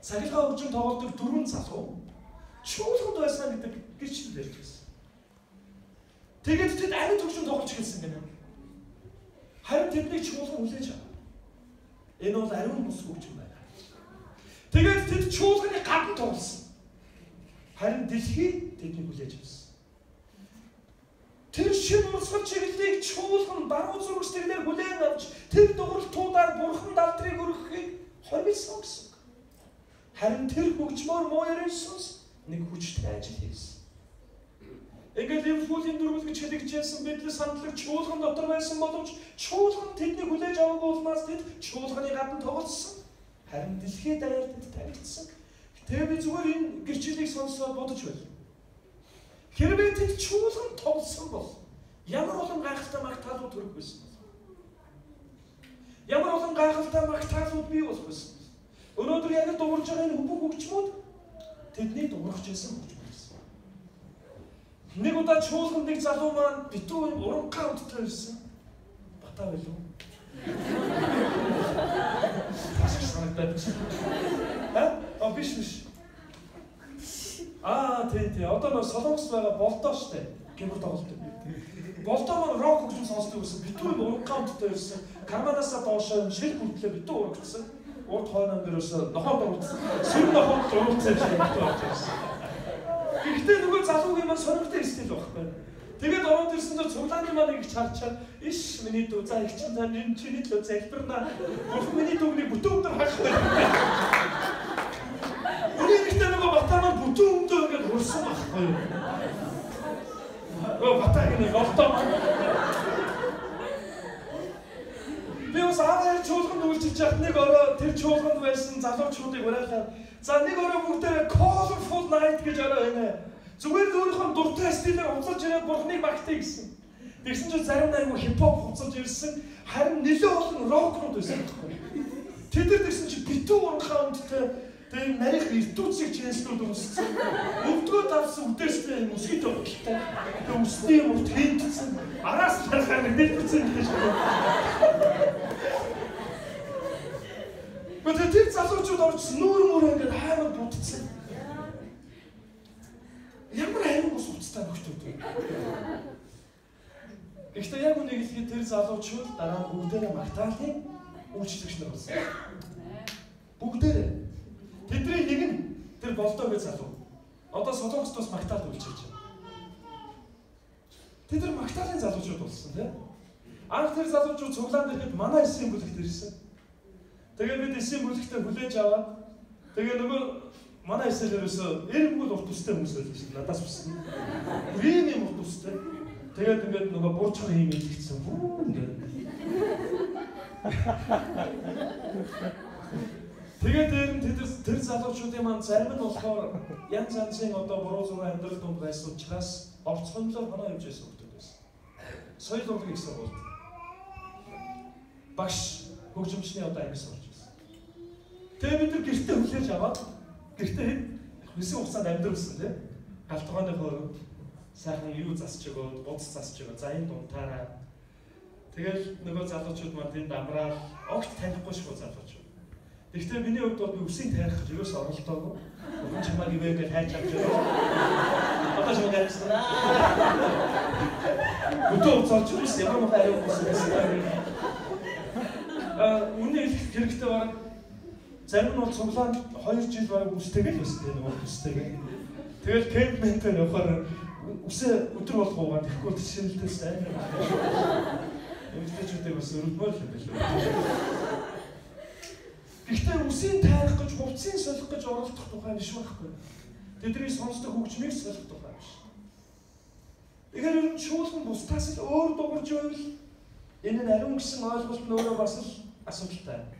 цахилгаан хөгжим тоглодог дөрвөн залуу чуулганд байсан гэдэг гэрчлэл ярьж байсан. Тэгээд тэд ариун хөгжим тоглож эхэлсэн гэнэ. Харин тэднийг чуулган хүлээж авав. Энэ бол ариун бус хөгжим байна. Тэгээд тэд чуулганы гадна тоглосон. Харин дэлхий тэднийг хүлээж авсан. Тэр шинэ урсгал чиглэлийг чуулган баруун зүрх сэтгэлээр хүлээн авч тэр дугарлтуудаар бурхан алдрыг өргөхийг хориглосон гэсэн. Харин тэр хөгжмөөр муу Иесус нэг хүчтэй ажил хийсэн. Ингээд Ливерпулийн дөрвөл гэж хэлэгдэжсэн бидний сандлаг чуулган дотор байсан боловч чуулган тэднийг хүлээж аваагүй улмаас тэд чуулганы гадна тоглосон. Харин дэлхийд даяар тэд танигдсан. Тэгээ би зүгээр энэ гэрчлэлийг сонсоод бодож байв. Хэрвээ тэд чуулган тоглосон бол ямар олон гайхалтай магтаалууд төрөх байсан бол? Ямар олон гайхалтай магтаалууд бий болох байсан бол? Өнөөдөр яг л дуурж байгаа энэ бүх хөгжмүүд тэдний дуурах байсан хөгжим. Нэг удаа чуулганд нэг залуу маань битүү юм уранхай өмдтэй байсан. Бата байлуу. Тасч санагдаад байна. Аа, биш биш. Аа, тий. Одоо нөө Солонгост байгаа болдоо штэ. Гэмээр тоглолт. Болдоо маань рок хөгжим сонсдог байсан. Битүү юм уранхай өмдтэй байсан. Карманаасаа доошоо юм шил бүртлээ битүү урагдсан. Урд хойноон дээрээс нохоо дуурдсан. Сүр нохоо дуурдсан юм шиг битүү орж ирсэн. Гэхдээ нөгөө залуугийн маань сонирхолтой стил байхгүй. Тэгээд ороод ирсэн чинь цуглааны маань нэг чарчаад иш миний дүү за их чинь тань энэ чиний төлөө залбирна. Бурхан миний дүүгнийг бүтэн өндөр харах байх. Үнэхээр нөгөө бата маань бүтэн өндөр ингээд хурсан байхгүй юу? Өө бата гэнэ голдоо. Би бас аавын чуулганд үйлчилж байхад нэг орой тэр чуулганд байсан залуучуудыг уриалаад за нэг орой бүгдээрээ colorful night гэж орой хийнэ. Зүгээр л өөрийнхөө дуртай стилээр хувцалж ирээд бурхныг магтъя гэсэн. Тэгсэн чинь зарим айгүй хипхоп хувцалж ирсэн, харин нэлээд олон рокнууд байсан байхгүй. Тэд нар тэгсэн чинь битүү уранхай өмдтэй тэгээ нарийнх эрдүүцийг чэнслүүд өмссөн. Өвдгөө давсан үдээстэй юм өсгий тоглолттой. Тэгээ өсний юм урт хийдсэн. Араас тарахаар нэг дэлбэрсэн гэж байна. Гэхдээ тэр залуучууд орж нүүр мөр ингээд хаймар будцсан. Ямар ариун бус уцтай нөхдөд вэ? Гэхдээ яг үнийг хэлэхэд тэр залуучууд дараа нь бүгдээрээ магтаалын үйлчлэгч нар болсон. Бүгдээрээ. Тэдний нэг нь тэр болдоо гэж залуу. Одоо Солонгост бас магтаалд үйлчилж байна. Тэд нар магтаалын залуучууд болсон тийм. Анх тэр залуучууд цуглаанд ирэхэд манай эсийн бүлэгт ирсэн. Тэгээд бид эсийн бүлэгтээ хүлээж аваад тэгээ нөгөө манай эсэл ерөөсөө эргүүл урт үстэй хүмүүс байлаа шүү дээ. Надаас үссэн. Ийм юм урт үстэй. Тэгээд ингээд нөгөө буурчхар хийм илгэцсэн. Бүү ингээд. Тэгээд дээр нь тэр залуучуудын маань зарим нь болохоор янз янзын одоо буруу зүрх амьдрал донд байсан учраас орцгонлоор хоноо явж байсан хүмүүс байсан. Соёл урлагийн их сургуульд багш хөгжимчний одоо ангис болж байсан. Тэгээ бид нар гэртээ хүлээж аваад гэртээ хэсэг хугацаанд амьдруулсан тийм. Галтгооны хойно сайхан юу засч өгөөд, будас засч өгөө. За энэ дунтаараа. Тэгэл нөгөө залуучууд маань тэнд амраал огт танихгүй шүү залуучууд. Гэхдээ миний хувьд бол би үсийг тайрах гэж ерөөс оролдоогүй. Бурхан чамайг ивэ гэж хайж авч байгаа. Одоо чамайг хайрсан. Өдөө уцаарч үс ямар муу ариун бус байсан. Үнэ хэлэх хэрэгтэй баг Зарим нь бол цуглаанд 2 жил баг үстэйгээ л байсан тийм нөгөө үстэйгээ. Тэгэл кемпментээр явахаар үсээ өдөр болго угаад тэгэхгүй тишээлдээс амар. Эмэгтэйчүүдийг бас өрөвдмөр юм билүү. Гэхдээ үсийг тайрах гэж, хувцсыг солих гэж оролдох тухай биш байхгүй. Тэдний сонсдог хөгжмийг солих тухай биш. Тэгэхээр ер нь чуулган бусдаас л өөр дуурж байвал энэ нь ариун гэсэн ойлголт нь өөрөө бас л асуудалтай.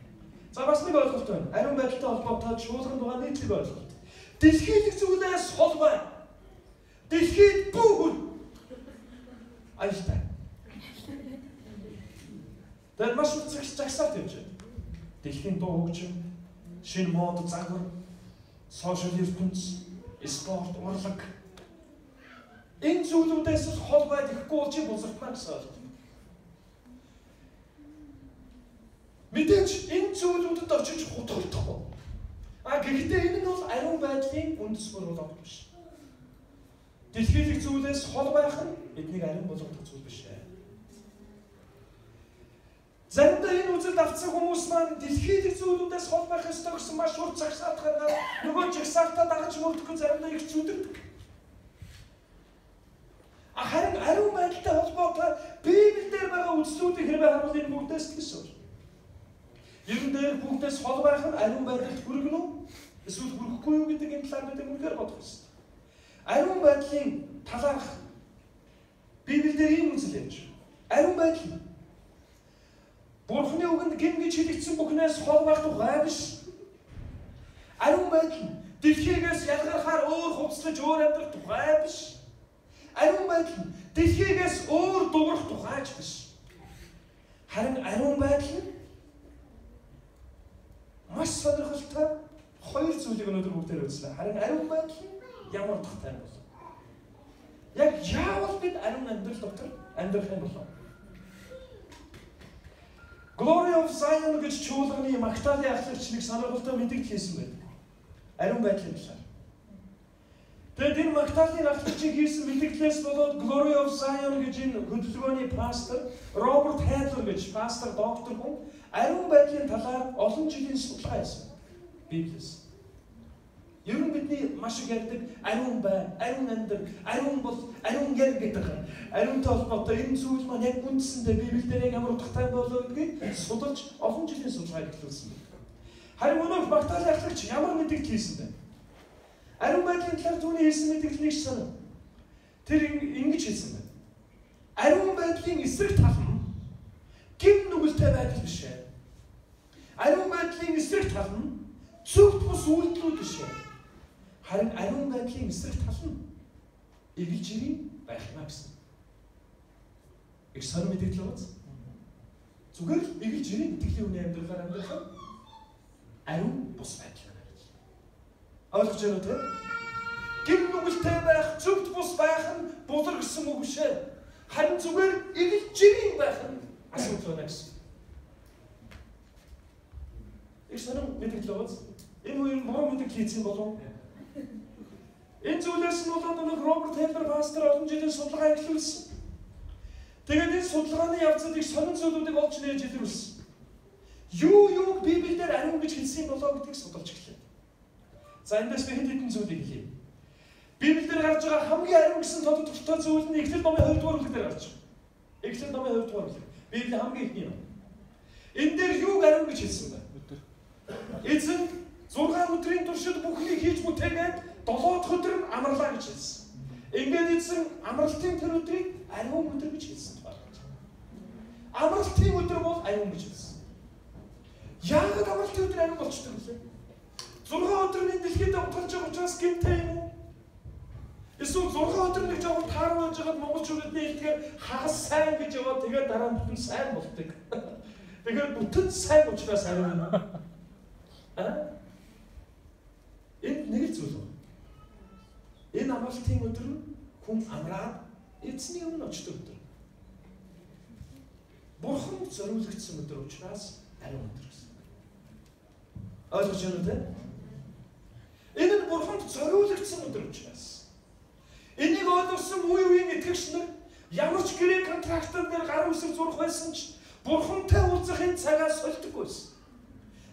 За бас нэг ойлголт байна. Ариун байдалтай холбоотой чуулган тухай нийтлэг ойлголт. Дэлхийд зүйлээс хол бай. Дэлхийд бүх аюултай. Тэгээд маш их жагсаалт явж байна. Дэлхийн дуу хөгжим, шинэ мод загвар, сошиал ертөнц, спорт, урлаг энэ зүйлүүдээс л хол байд ихгүй бол чи бузартна гэсэн ойлголт. Мэдээж энэ зүйлүүдэд очиж хутгалдахгүй. А гэхдээ энэ нь бол ариун байдлын үндэс болоод биш. Дэлхийлэг зүйлээс хол байх нь биднийг ариун болгодог зүйл биш ээ. Заримдаа энэ үзэлд автсан хүмүүс маань дэлхийлэг зүйлүүдээс хол байх ёстой гэсэн маш урт жагсаалт гаргаад нөгөө жагсаалтаа дагаж мөрдөхгүй заримдаа их зүдэрдэг. Харин ариун байдалтай холбоотой Библиэлд байгаа үзлүүдийг хэрвээ харуул энэ бүгдээс л гэсэн. Ер нь дээр бүгдээс хол байх нь ариун байдалд хүргэнэ үү? Эсвэл хүрэхгүй юу гэдэг энэ талаар бид үнэхээр бодох ёстой. Ариун байдлын талаарх Библиэлд ийм үзэл явж байна. Ариун байдал нь Бурхны үгэнд гэм гэж хэлэгдсэн бүхнээс хол байх тухай биш. Ариун байдал нь дэлхийгээс ялгархаар өөр хувцлаж өөр амьдрах тухай биш. Ариун байдал нь дэлхийгээс өөр дуурах тухай ч биш. Харин ариун байдал нь маш сонирхолтой хоёр зүйлийг өнөөдөр бүгдээр үзлээ. Харин ариун байдал нь ямар утгатай юм бол? Яг яавал бид ариун амьдрал дотор амьдрах юм болов? Glory of Zion гэж чуулганы Магдалины ахлагч нэг сонирхолтой мэдээлэл хийсэн байдаг. Ариун байдлын талаар. Тэгээд энэ Магдалины ахлагчийн хийсэн мэдээллээс болоод Glory of Zion гэж энэ хөдөлгөөний пастор Роберт Хедлер гэж пастор доктор хүн ариун байдлын талаар олон жилийн судалгаа хийсэн. Библиэс. Ер нь бидний маш их ярьдаг ариун бай, ариун амьдр, ариун бол, ариун гэр гэдэг. Ариунтай холбоотой энэ зүйл маань яг үндсэндээ Библиэлд яг ямар утгатай болов гэдгийг судалж олон жилийн судалгаа эхлүүлсэн байна. Харин өнөөх Магдалины ахлагч ямар мэдээлэл хийсэн бэ? Ариун байдлын талаар түүний хийсэн мэдээлэл нэг санаа. Тэр ингэж хэлсэн байна. Ариун байдлын эсрэг тал нь гэм нүгэлтэй байдал биш ээ. Ариун байдлын эсрэг тал нь зөвхт бус үйлдэлүүд биш ээ. Харин ариун байдлын эсрэг тал нь эгэл жирийн байх юм а гэсэн. Их сонир мэдээлэл байгаа. Зүгээр л эгэл жирийн итгэлийн үний амьдралаар амьдрах нь ариун бус байдал байна гэж. Ойлгож байна уу те? Гэм нүгэлтэй байх, зөвхт бус байх нь бузар гэсэн үг биш ээ. Харин зүгээр эгэл жирийн байх нь асуудал байна гэсэн. Их сонир мэдээлэл байгаа. Энэ үеийн буруу мэдээлэл хийсэн болов уу? Энэ зүйлээс нь болоод нэг Роберт Хедлер пастор олон жилийн судалгаа эхлүүлсэн. Тэгээд энэ судалгааны явцад их сонин зүйлүүдийг олж нээж илрүүлсэн. Юу юуг Библиэлд ариун гэж хэлсэн болоо гэдгийг судалж эхлэв. За эндээс би хэд хэдэн зүйлийг хэлье. Библиэлд гарч байгаа хамгийн ариун гэсэн тодорхой зүйл нь Эхлэл номын 2 дугаар бүлэг дээр гарч байгаа. Эхлэл номын 2 дугаар бүлэг. Библийн хамгийн эхний ном. Энэ дээр юуг ариун гэж хэлсэн бэ? Эзэн 6 өдрийн туршид бүхнийг хийж бүтээгээд 7 дахь өдөр нь амарлаа гэж хэлсэн. Ингээд эзэн амралтын тэр өдрийг ариун өдөр гэж хэлсэн тухай. Амралтын өдөр бол ариун гэж хэлсэн. Яагаад амралтын өдөр ариун болчдөг вэ? 6 өдөр нь дэлхийд утгалж байгаа учраас гэмтэй юм уу? Эсвэл 6 өдөр нэг жоохон тааруу байж байгаад монголчуудны хэлдгээр хагас сайн гэж яваад тэгээд дараа нь бүтэн сайн болдог. Тэгэхээр бүтэн сайн учраас ариун юм уу? Аа? Энд нэг л зүйл байна. Энэ амралтын өдөр нь хүн амраад эзний өмнө очдог өдөр. Бурханд зориулагдсан өдөр учраас ариун өдөр гэсэн. Ойлгож байна уу те? Энэ нь Бурханд зориулагдсан өдөр учраас. Энийг ойлгосон үе үеийн итгэгч нар ямар ч гэрээ контрактор дээр гар үсэг зурх байсан ч Бурхантай уулзахын цагаа сольдоггүй байсан.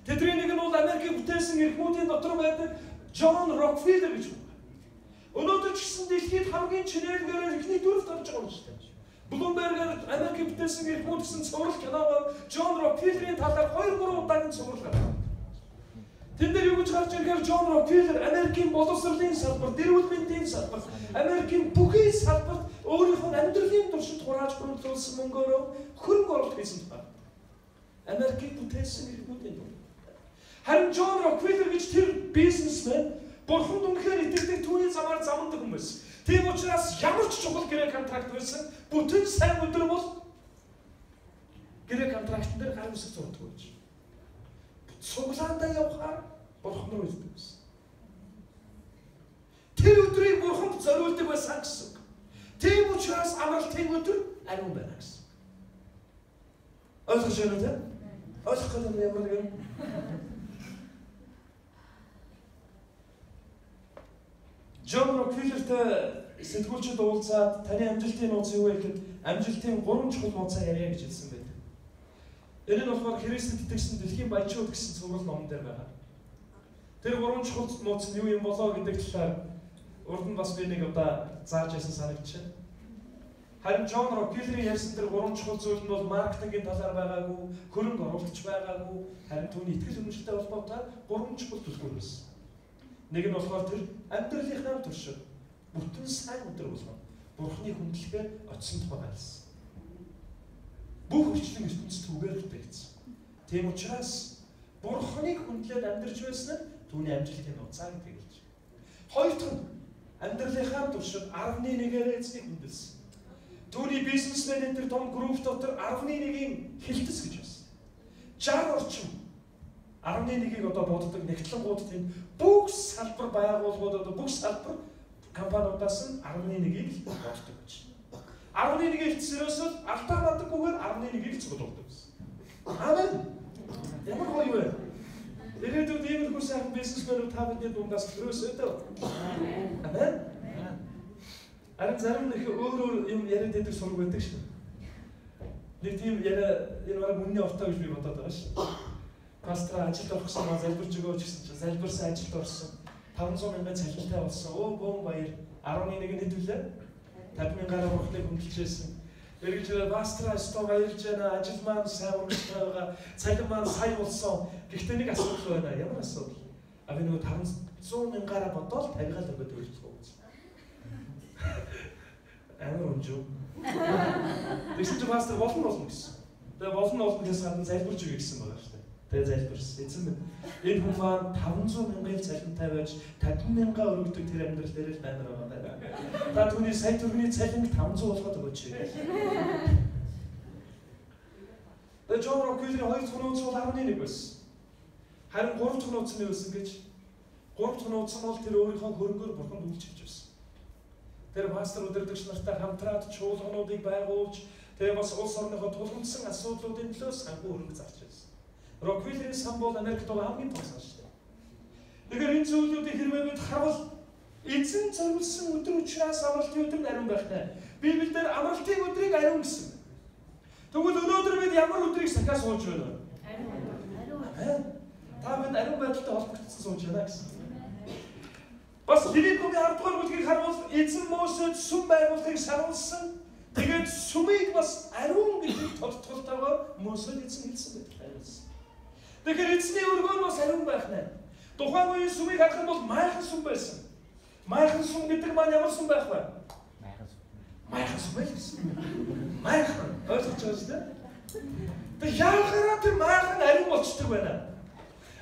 Тэдний нэг нь бол Америкийг бүтээсэн эрхмүүдийн дотор байдаг Джон Рокфеллер гэж хүн. Өнөөдөр ч гэсэн дэлхийд хамгийн чинээлгээр эхний дөрөвт орж байгаа юм шүү дээ. Bloomberg-аар Америкийг бүтээсэн эрхмүүд гэсэн цуврал киногоор Джон Рокфеллерийн талаар 2-3 удаагийн цуврал гаргав. Тэн дээр юу гэж гарч ирэхээр Джон Рокфеллер Америкийн боловсролын салбарт, эрүүл мэндийн салбарт, Америкийн бүхий салбарт өөрийнхөө амьдралын туршид хурааж хөрөнгөлүүлсэн мөнгөөрөө хөрөнгө оруулалт хийсэн тухай. Америкийг бүтээсэн эрхмүүдийн дунд. Харин Джон Рокфеллер гэж тэр бизнесмен Бурханд үнэхээр итгэдэг, түүний замаар замандаг хүн байсан. Тийм учраас ямар ч чухал гэрээ контракт байсан, бүтэн сайн өдөр бол гэрээ контрактн дээр гар үсэг зурдаг байж. Цуглаандаа явахаар Бурхан руу ирдэг байсан. Тэр өдрийг Бурханд зориулдаг байсан гэсэн. Тийм учраас амралтын өдөр ариун байна гэсэн. Ойлгож байна уу те? Ойлгох гэдэг нь ямар нэг юм? Джон Рокфеллертэй сэтгүүлчид уулзаад таны амжилтын нууц юу вэ гэхэд амжилтын 3 чухал нууцаа яриа гэж хэлсэн байдаг. Энэ нь болохоор Христэд итгэсэн дэлхийн баячууд гэсэн цуврал номон дээр байгаа. Тэр 3 чухал нууц нь юу юм болоо гэдэг талаар урд нь бас би нэг удаа зааж ясан санагдчихэв. Харин Джон Рокфеллерийн ярьсан тэр 3 чухал зүйл нь бол маркетингийн талаар байгаагүй, хөрөнгө оруулалтч байгаагүй, харин түүний итгэл үнэмшилтэй холбоотой 3 чухал түлхүүр байсан. Нэг нь болохоор тэр амьдралынхаа туршид бүтэн сайн өдөр болгоно Бурхны хүндлэхээр очисон тухай байлсан. Бүх хүчлэн ертөнц түүгээр бүтээгдсэн. Тийм учраас Бурхныг хүндлээд амьдарч байсан нь түүний амжилтын нууцаа гэдгийг хэлж байна. Хоёр дахь нь амьдралынхаа туршид 11-ээр эзнийг хүндэлсэн. Түүний бизнесмен энэ том групп дотор 11-ийн хилтэс гэж байсан. 60 орчим 11-ийг одоо боддог нэгтлэнгууд тийм бүх салбар байгууллагууд одоо бүх салбар компаниудаас нь 11-ийг л боддог гэж. 11-ийг хэлтсэрээс л алдаа мадаггүйгээр 11-ийг л цуглуулдаг гэсэн. Амен. Ямар гоё вэ? Ирээдүйд иймэрхүү сайхан бизнесмэнүүд та бидний дундаас төрөөсэй дээ. Амен. Харин зарим нэг өөр өөр юм яриад байдаг сураг байдаг шүү. Нэг тийм яриа энэ бараг үнний ортой гэж би бодоод байгаа шүү. Пастор ажилд орох гэсэн маа залбирч өгөөч гэсэн чинь залбирсан, ажилд орсон. 500 мянган цалинтай болсон. Өө бөөн баяр. 11 хэд вүлээ? 50 мянгаар бурхныг хүндэлжсэн. Эргэж ирээ пастор өстө баярлж байна. Ажил маань сайн урагштай байгаа. Цалин маань сая болсон. Гэхдээ нэг асуудал байна. Ямар асуудал? А би нөгөө 500 мянгаараа бодоол 50-аар өгөөд өгөх гэж. Амар өнжөө. Тэгсэн чинь пастор болно болно гэсэн. Тэгээ болно болно гэхээс гадна залбирч өгье гэсэн байгаа шүү дээ. Тэгээ залбирсан. Эзэн минь энэ хүн маань 500 мянган цалинтай байж 50 мянга өргөдөг тэр амьдрал дээр л баймар байгаа даа. Та түүний сая төгрөгийн цалинг 500 болгоод өгөөч. Тэгээ Джон Рокфеллерийн 2 дахь нууц бол 11 байсан. Харин 3 дахь нууц нь юу байсан гэж? 3 дахь нууц нь бол тэр өөрийнхөө хөрөнгөөр бурханд үйлчилж байсан. Тэр пастор удирдагч нартай хамтраад чуулгануудыг байгуулж, тэгээ бас улс орныхоо тулгамдсан асуудлуудын төлөө санхүү хөрөнгө зарч байсан. Рокфеллерийн сан бол Америкт байгаа хамгийн том сан шүү дээ. Тэгэхээр энэ зүйлүүдийг хэрвээ бид харвал эзэн зориулсан өдөр учраас амралтын өдөр нь ариун байх нэ. Библиэлд амралтын өдрийг ариун гэсэн. Тэгвэл өнөөдөр бид ямар өдрийг сахиа сууж байна вэ? Ариун. Та бид ариун байдалтай холбогдсон сууж байна гэсэн. Бас Левит номын 10 дугаар бүлгийг харвал эзэн Мосед сүм байгуулахыг сануулсан. Тэгээд сүмийг бас ариун гэдгийг тодтголтойгоор Мосед эзэн хэлсэн байдаг. Тэгэхээр эзний өргөө нь бас ариун байх нэ. Тухайн үеийн сүмийг харах юм бол майхан сүм байсан. Майхан сүм гэдэг маань ямар сүм байх вэ? Майхан сүм. Майхан сүм байл гэсэн. Майхан ойлгож байгаа шүү дээ. Тэр яагаад тэр майхан ариун болчдөг байна?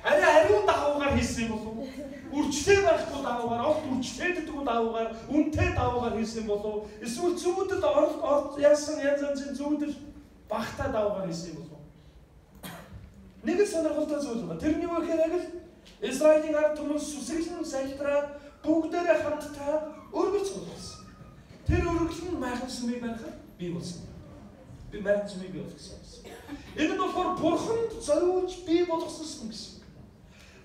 Арай ариун дагуугаар хийсэн юм болов уу? Үрчлээ байхгүй дагуугаар, огт үрчлээддэггүй дагуугаар, үнэтэй дагуугаар хийсэн юм болов уу? Эсвэл зүудэл оролт яасан янз янзын зүудэл багтаа дагуугаар хийсэн юм болов уу? Нэг л сонирхолтой зүйл байна. Тэр нь юу гэхээр яг л Израилийн ард түмэн сүсэглэн залбираад бүгдээрээ хамтдаа өргөц болсон. Тэр өргөл нь майхан сүмийг барихад бий болсон. Би майхан сүмийг бий болгосон гэсэн. Энэ нь болохоор бурханд зориулж бий болгосон сүм гэсэн.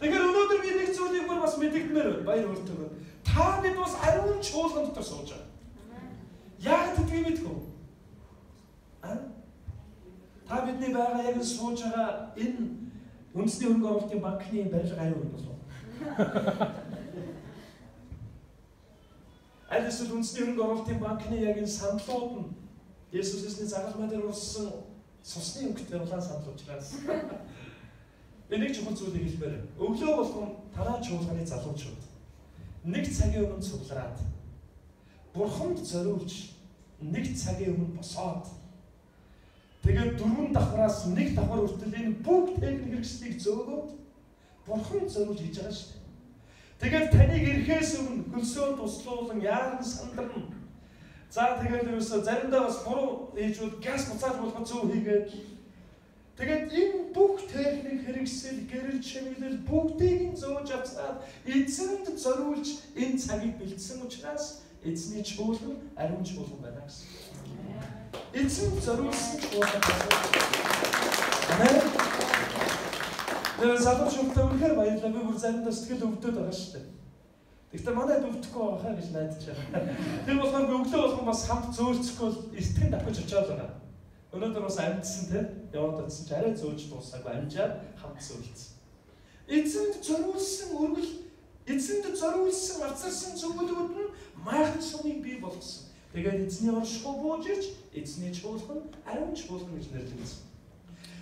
Тэгэхээр өнөөдөр би нэг зүйлийг бүр бас мэдэгдмээр байна. Баяр хүртэв. Та бид бас ариун чуулган дотор сууж байгаа. Яг гэдгийг мэдэх үү? А? Та бидний байгаа яг сууж байгаа энэ Үндэсний хөрөнгө оруулалтын банкны барилга ариун болов. Аль эсвэл үндэсний хөрөнгө оруулалтын банкны яг энэ сандлууд нь Есүсний загалмай дээр урссан цусны өнгөтэй улаан сандал учраас би нэг чухал зүйлийг хэлмээр. Өглөө болгон танаа чуулганы залуучууд нэг цагийн өмнө цуглараад Бурханд зориулж нэг цагийн өмнө босоод тэгээд 4 давхраас 1 давхар хүртэл энэ бүх техник хэрэгслийг зөөгөөд Бурханд зориулж хийж байгаа шүү дээ. Тэгээд таныг ирэхээс өмнө хөлсөө туслуулан яаран сандарна. За тэгээд ерөөсөө заримдаа бас буруу хийжвэл газ буцааж болох зөв хийгээд тэгээд энэ бүх техник хэрэгсэл, гэрэл чимэглэл бүгдийг нь зөөж авцаад эзэнд зориулж энэ цагийг бэлдсэн учраас эзний чуулган ариун чуулган байна гэсэн. Эзэнд зориулсан чуулган байна. Амен. Тэгээд залуучуудаа үнэхээр баярлалаа. Би бүр заримдаа сэтгэл өвдөд байгаа шүү дээ. Гэхдээ манайд өвдөхгүй байгаа хаа гэж найдаж байгаа. Тэр болохоор би өглөө болгон бас хамт зөөлцөхгүй бол эртгэн давхиж очиод байгаа. Өнөөдөр бас амжсан те. Яваад очсон чи арай зөөж дуусаагүй амжаад хамт зөөлцсөн. Эзэнд зориулсан өргөл, эзэнд зориулсан авцарсан зүйлүүд нь майхан сумыг бий болгосон. Тэгээд эзний оршихуй бууж ирж эзний чуулган ариун чуулган гэж нэрлэгдсэн.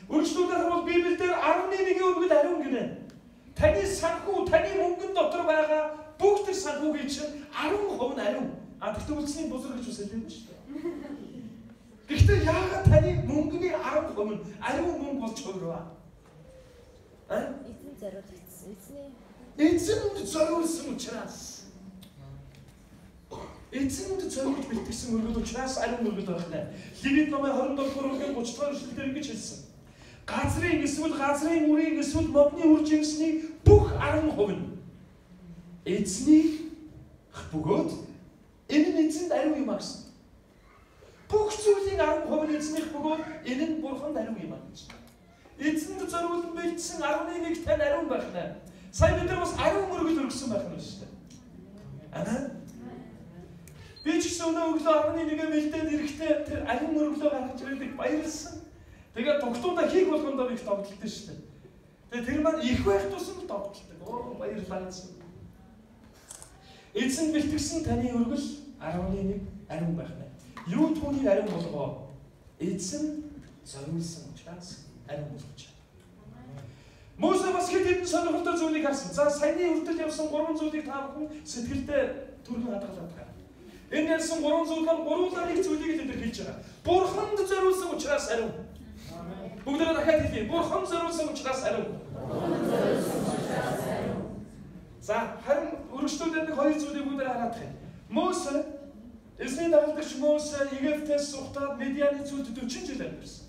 Үргэлжлүүлэх бол Библиэлд 11-ийн өргөл ариун гинэ. Таны санхүү, таны мөнгөн дотор байгаа бүх тэр санхүүгийн чинь 10% нь ариун. А тэгтээ үлдсэний бузар гэж бас хэлээгүй шүү дээ. Гэхдээ яагаад таны мөнгөний 10% нь ариун мөнгө болж хувирваа? А?
Эзэн зориулагдсан. Эзний
эзэнд зориулсан учраас. Эзэнд зориулж бэлтгэсэн өргөл учраас ариун өргөл байх нэ. Левит номын 27 дугаар бүлгийн 30 дугаар эшлэлээр ингэж хэлсэн. Газрын эсвэл газрын үрийн эсвэл модны үр жимсний бүх 10% нь эзний бөгөөд энэ нь эзэнд ариун юм а гэсэн. Бүх зүйлийн 10% нь эзнийх бөгөөд энэ нь бурханд ариун юм а гэж. Эзэнд зориулан бэлдсэн 11 тань ариун байх нэ. Сая бид нар бас ариун өргөл өргөсөн байх нь шүү дээ. Амен. Би ч гэсэн өнөө өглөө 11-ээ бэлдээд ирэхдээ тэр ариун өргөлөө гаргаж ирээд их баярлсан. Тэгээд тогтундаа хийх болгондоо их догдолтой шүү дээ. Тэгээд тэр маань их байх тусам догдолтой. Оо баярлалаа гэсэн. Эзэн бэлтгэсэн таны өргөл 11 ариун байх нэ. Юу түүнийг ариун болгоо? Эзэн зориулсан учраас ариун болгож. Мөсө бас хэд хэдэн сонирхолтой зүйлийг харсан. За саяны хүртэл явсан 3 зүйлийг та бүхэн сэтгэлдээ түргэн хадгалаад байгаа. Энэ ярьсан 3 зүйл маань гурвуулаа нэг зүйлийг л илэрхийлж байгаа. Бурханд зориулсан учраас ариун. Бүгдээрээ дахиад хэлье. Бурхан зориулсан учраас ариун. За харин өргөжлүүлээд нэг хоёр зүйлийг бүгдээрээ хараад байгаа юм. Мөсө эзний дагалдагч Мөсө Египтээс сухтаад Медианы цөлд 40 жил амьдарсан.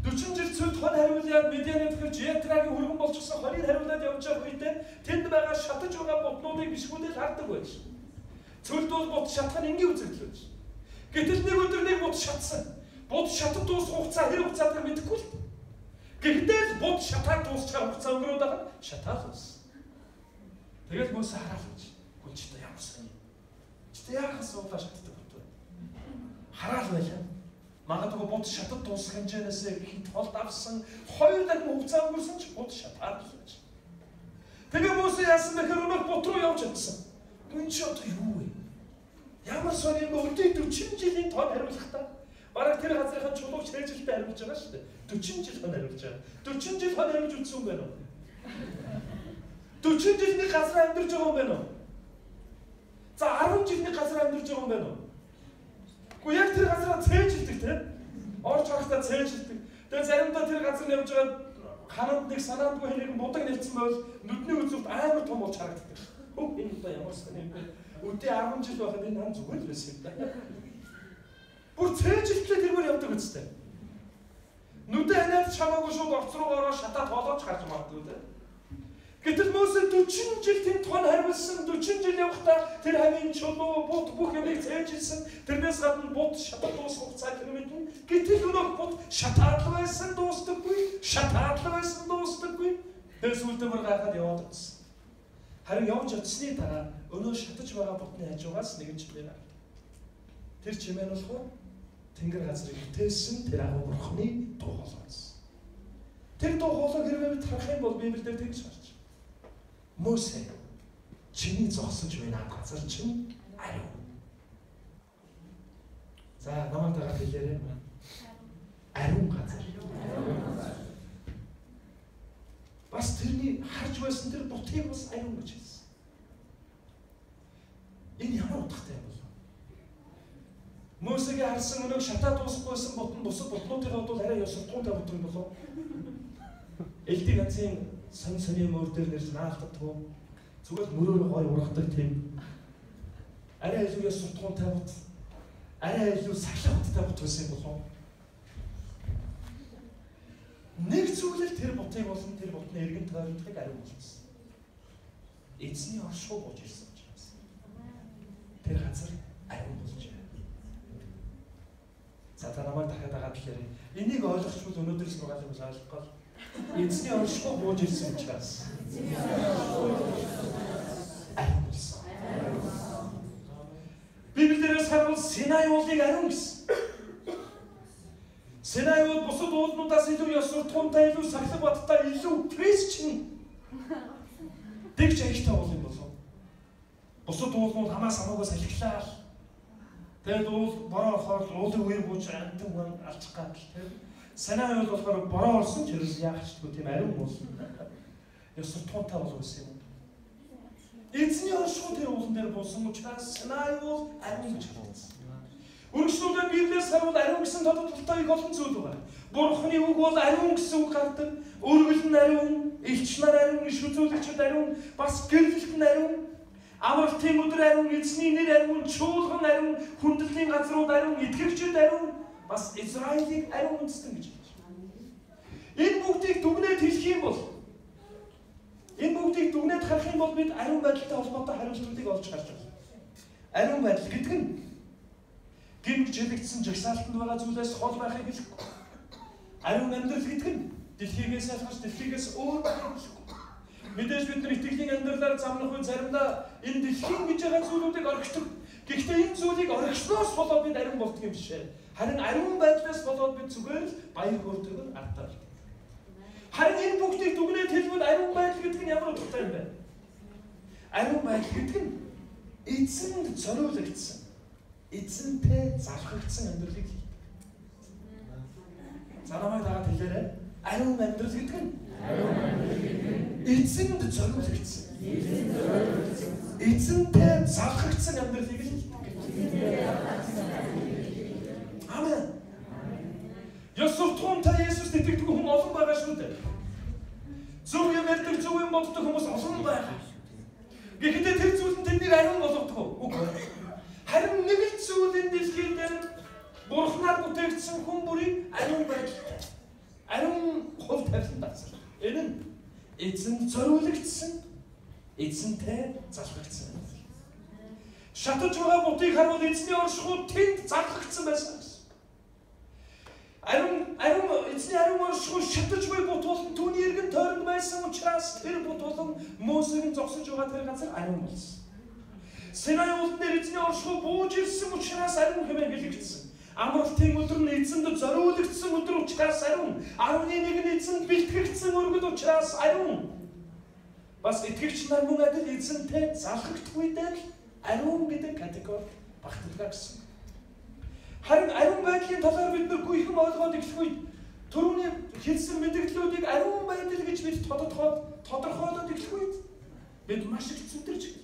40 жил цөлд хон хариулаад Медианы төхөрч Етрагийн хүргэн болчихсон хорийг хариулаад явж байгаа үедээ тэнд байгаа шатаж байгаа бутнуудыг бишгүүдэл хардаг байж. Цөлд бол бут шатах нь энгийн үзэгдэл байж. Гэтэл нэг өдөр нэг бут шатсан. Бут шатад дуусах хугацаа хэр хугацаатай мэдэхгүй л. Гэхдээ л бут шатаад дуусчих хугацаа өнгөрөөд байгаа шатаал дууссан. Тэгэл Мөсө хараал гэж. Гүн ч та ямар сайн. Чи та яахаас уулаа шатдаг бут вэ? Хараал байлаа. Магадгүй бут шатад дуусах хэмжээнээс хэд холд авсан 2 дахин хугацаа өнгөрсөн ч бут шатаад л байж. Тэгээ Мөсө яасан бэхээр өнөөх бут руу явж чадсан. Гүн чи одоо юу вэ? Ямар сон юм бэ? Өдний 40 жилийн тон хариулах та. Бараг тэр газрынхаа чулууч хээжилтэй хариулж байгаа шүү дээ. 40 жил хон хариулж байгаа. 40 жил хон хариулж үзсэн юм байна уу? 40 жил нэг газар амьдарч байгаа юм байна уу? За 10 жил нэг газар амьдарч байгаа юм байна уу? Гэхдээ яг тэр газараа цээжилдэг те. Орж харахтаа цээжилдэг. Тэгээ заримдаа тэр газар явж байгаа хананд нэг санаандгүй хэрэг будаг нэлсэн байвал нүдний үзүүрт амар том болж харагддаг. Хөө энэ одоо ямар сайн юм бэ? Өдий 10 жил байхад энэ хан зүгээр л байсан юм да. Бүр цээжилтлээ тэргээр явдаг үстэй. Нүдэ ханиад чамаагүй шууд орц руу ороо шатаад хоолойч гарч магадгүй те. Гэтэл Мөсө 40 жил тэнд тон хариулсан 40 жил явахдаа тэр хамийн чулуу бут бүх юмыг цээжилсэн. Тэрнээс гадна бут шатад дуусах хугацаа километр. Гэтэл өнөөх бут шатаад л байсан дуустдаггүй, шатаад л байсан дуустдаггүй. Тэр сүлдээ бүр гайхаад яваад очсон. Харин явж очсны дараа өнөө шатаж байгаа бутны хажуугаас нэгэн чимээ гарав. Тэр чимээ нь болохоор Тэнгэр газрыг бүтээсэн тэр агуу бурхны дуу хоолой байсан. Тэр дуу хоолойг хэрвээ бид харах юм бол Библиэлд тэгж гарч. Мосе, чиний зогсож байна газар чинь ариун. За, намайг дагаад хэлээрэй. Ариун газар. Бас тэрний харж байсан тэр бутыг бас ариун гэж хэлсэн. Энэ ямар утгатай юм бол? Мосегийн харсан өнөг шатаа дуусахгүйсэн бут нь бусад бутнуудын бол арай ёс суртахуунтай бут юм болов? Элдийн ганцын сонь сонийн мөр дээр нэрж наалтдаггүй. Зүгээр л мөрөөр гой ургадаг тийм. Арай илүү ёс суртахуунтай бут, арай илүү сахилах буттай бут байсан юм болов? Нэг зүйлэл тэр бутыг болон тэр бутны эргэн тойрондохыг ариун болгосон. Эзний оршихуй бууж ирсэн учраас тэр газар ариун болж байна. За, та намайг дахиад дагаад хэлээрэй. Энийг ойлгочвол өнөөдрөөс сургаалыг бас ойлгохгүй. Эзний оршихуй бууж ирсэн учраас ариун болсон. Библиэрээс харуул Синай уулыг ариун гэсэн. Синай уул бусад уулнуудаас илүү ёс суртахуунтай, илүү сахилга баттай, илүү Christian. Тэгж аяжтай уул юм болов. Бусад уулнууд хамаас хамаагүй салхилаа. Тэгээд уул бороо орохоор уулын үер бууж амтан хүн алчих гад л тийм. Синай уул болохоор бороо орсон ч ерөөс яах ч гэдэггүй тийм ариун уул. Ёс суртахуунтай уул байсан юм. Эзний оршихуй тэр уулан дээр буусан учраас Синай уул ариун гэж хэлсэн. Өргөжлүүлээ Библиэс харуул ариун гэсэн тодорхойлолтой их олон зүйл байгаа. Бурхны үг бол ариун гэсэн үг гардаг. Өргөл нь ариун, элч нар ариун, иш үзүүлэгчид ариун, бас гэрлэлт нь ариун, амралтын өдөр ариун, эзний нэр ариун, чуулган ариун, хүндлэлийн газрууд ариун, итгэгчид ариун, бас Израилийг ариун үндэстэн гэж хэлж байна. Энэ бүгдийг дүгнээд хэлэх юм бол, энэ бүгдийг дүгнээд харах юм бол бид ариун байдалтай холбоотой хариултуудыг олж харж байна. Ариун байдал гэдэг нь гэмж хэлэгдсэн жагсаалтанд байгаа зүйлээс хол байхыг хэлэхгүй. Ариун амьдрал гэдэг нь дэлхийгээс ялгарч дэлхийгээс өөр байхыг хэлэхгүй. Мэдээж бид нар итгэлийн амьдралаар замнах үе заримдаа энэ дэлхийн гэж байгаа зүйлүүдийг орхидог. Гэхдээ энэ зүйлийг орхисноос болоод бид ариун болдго юм биш ээ. Харин ариун байдлаас болоод бид зүгээр л баяр хөөртэйг нь ардаа болдог. Харин энэ бүгдийг дүгнээд хэлбэл ариун байдал гэдэг нь ямар утгатай юм бэ? Ариун байдал гэдэг нь эзэнд зориулагдсан, эзэнтэй залхагдсан амьдралыг хэлдэг. За, намайг дагаад хэлээрэй. Ариун амьдрал гэдэг нь эзэнд зориулагдсан, эзэнтэй залхагдсан амьдралыг хэлдэг. Амен. Ёс суртахуунтай Есүст итгэдэг хүн олон байгаа шүү дээ. Зөв юм ярьдаг, зөв юм боддог хүмүүс олон байгаа. Гэхдээ тэр зүйл нь тэднийг ариун болгодог уу? Үгүй. Харин нэг л зүйл энэ дэлхий дээр Бурхнаар бүтээгдсэн хүн бүрийн ариун байдалтай, ариун хувь тавилан дасгал. Энэ нь эзэнд зориулагдсан, эзэнтэй залхагдсан. Шатаж байгаа бутыг харуул эзний оршихуй тэнд залхагдсан байсан гэсэн. Ариун эзний ариун оршихуй шатаж буй бут болон түүний эргэн тойронд байсан учраас тэр бут болон Мосегийн зогсож байгаа тэр газар ариун болсон. Синай уулан дээр эзний оршихуй бууж ирсэн учраас ариун хэмээн хэлэгдсэн. Амралтын өдөр нь эзэнд зориулагдсан өдөр учраас ариун. 11 нь эзэнд бэлтгэгдсэн өргөл учраас ариун. Бас итгэгч нар мөн адил эзэнтэй залхагдах үедээ л ариун гэдэг категори багтдаг гэсэн. Харин ариун байдлын талаар бид нар гүйхэн ойлгоод эхлэх үед түрүүний хэлсэн мэдгдлүүдийг ариун байдал гэж бид тодорхойлоод эхлэх үед бид маш их зүдэрч эхэлдэг.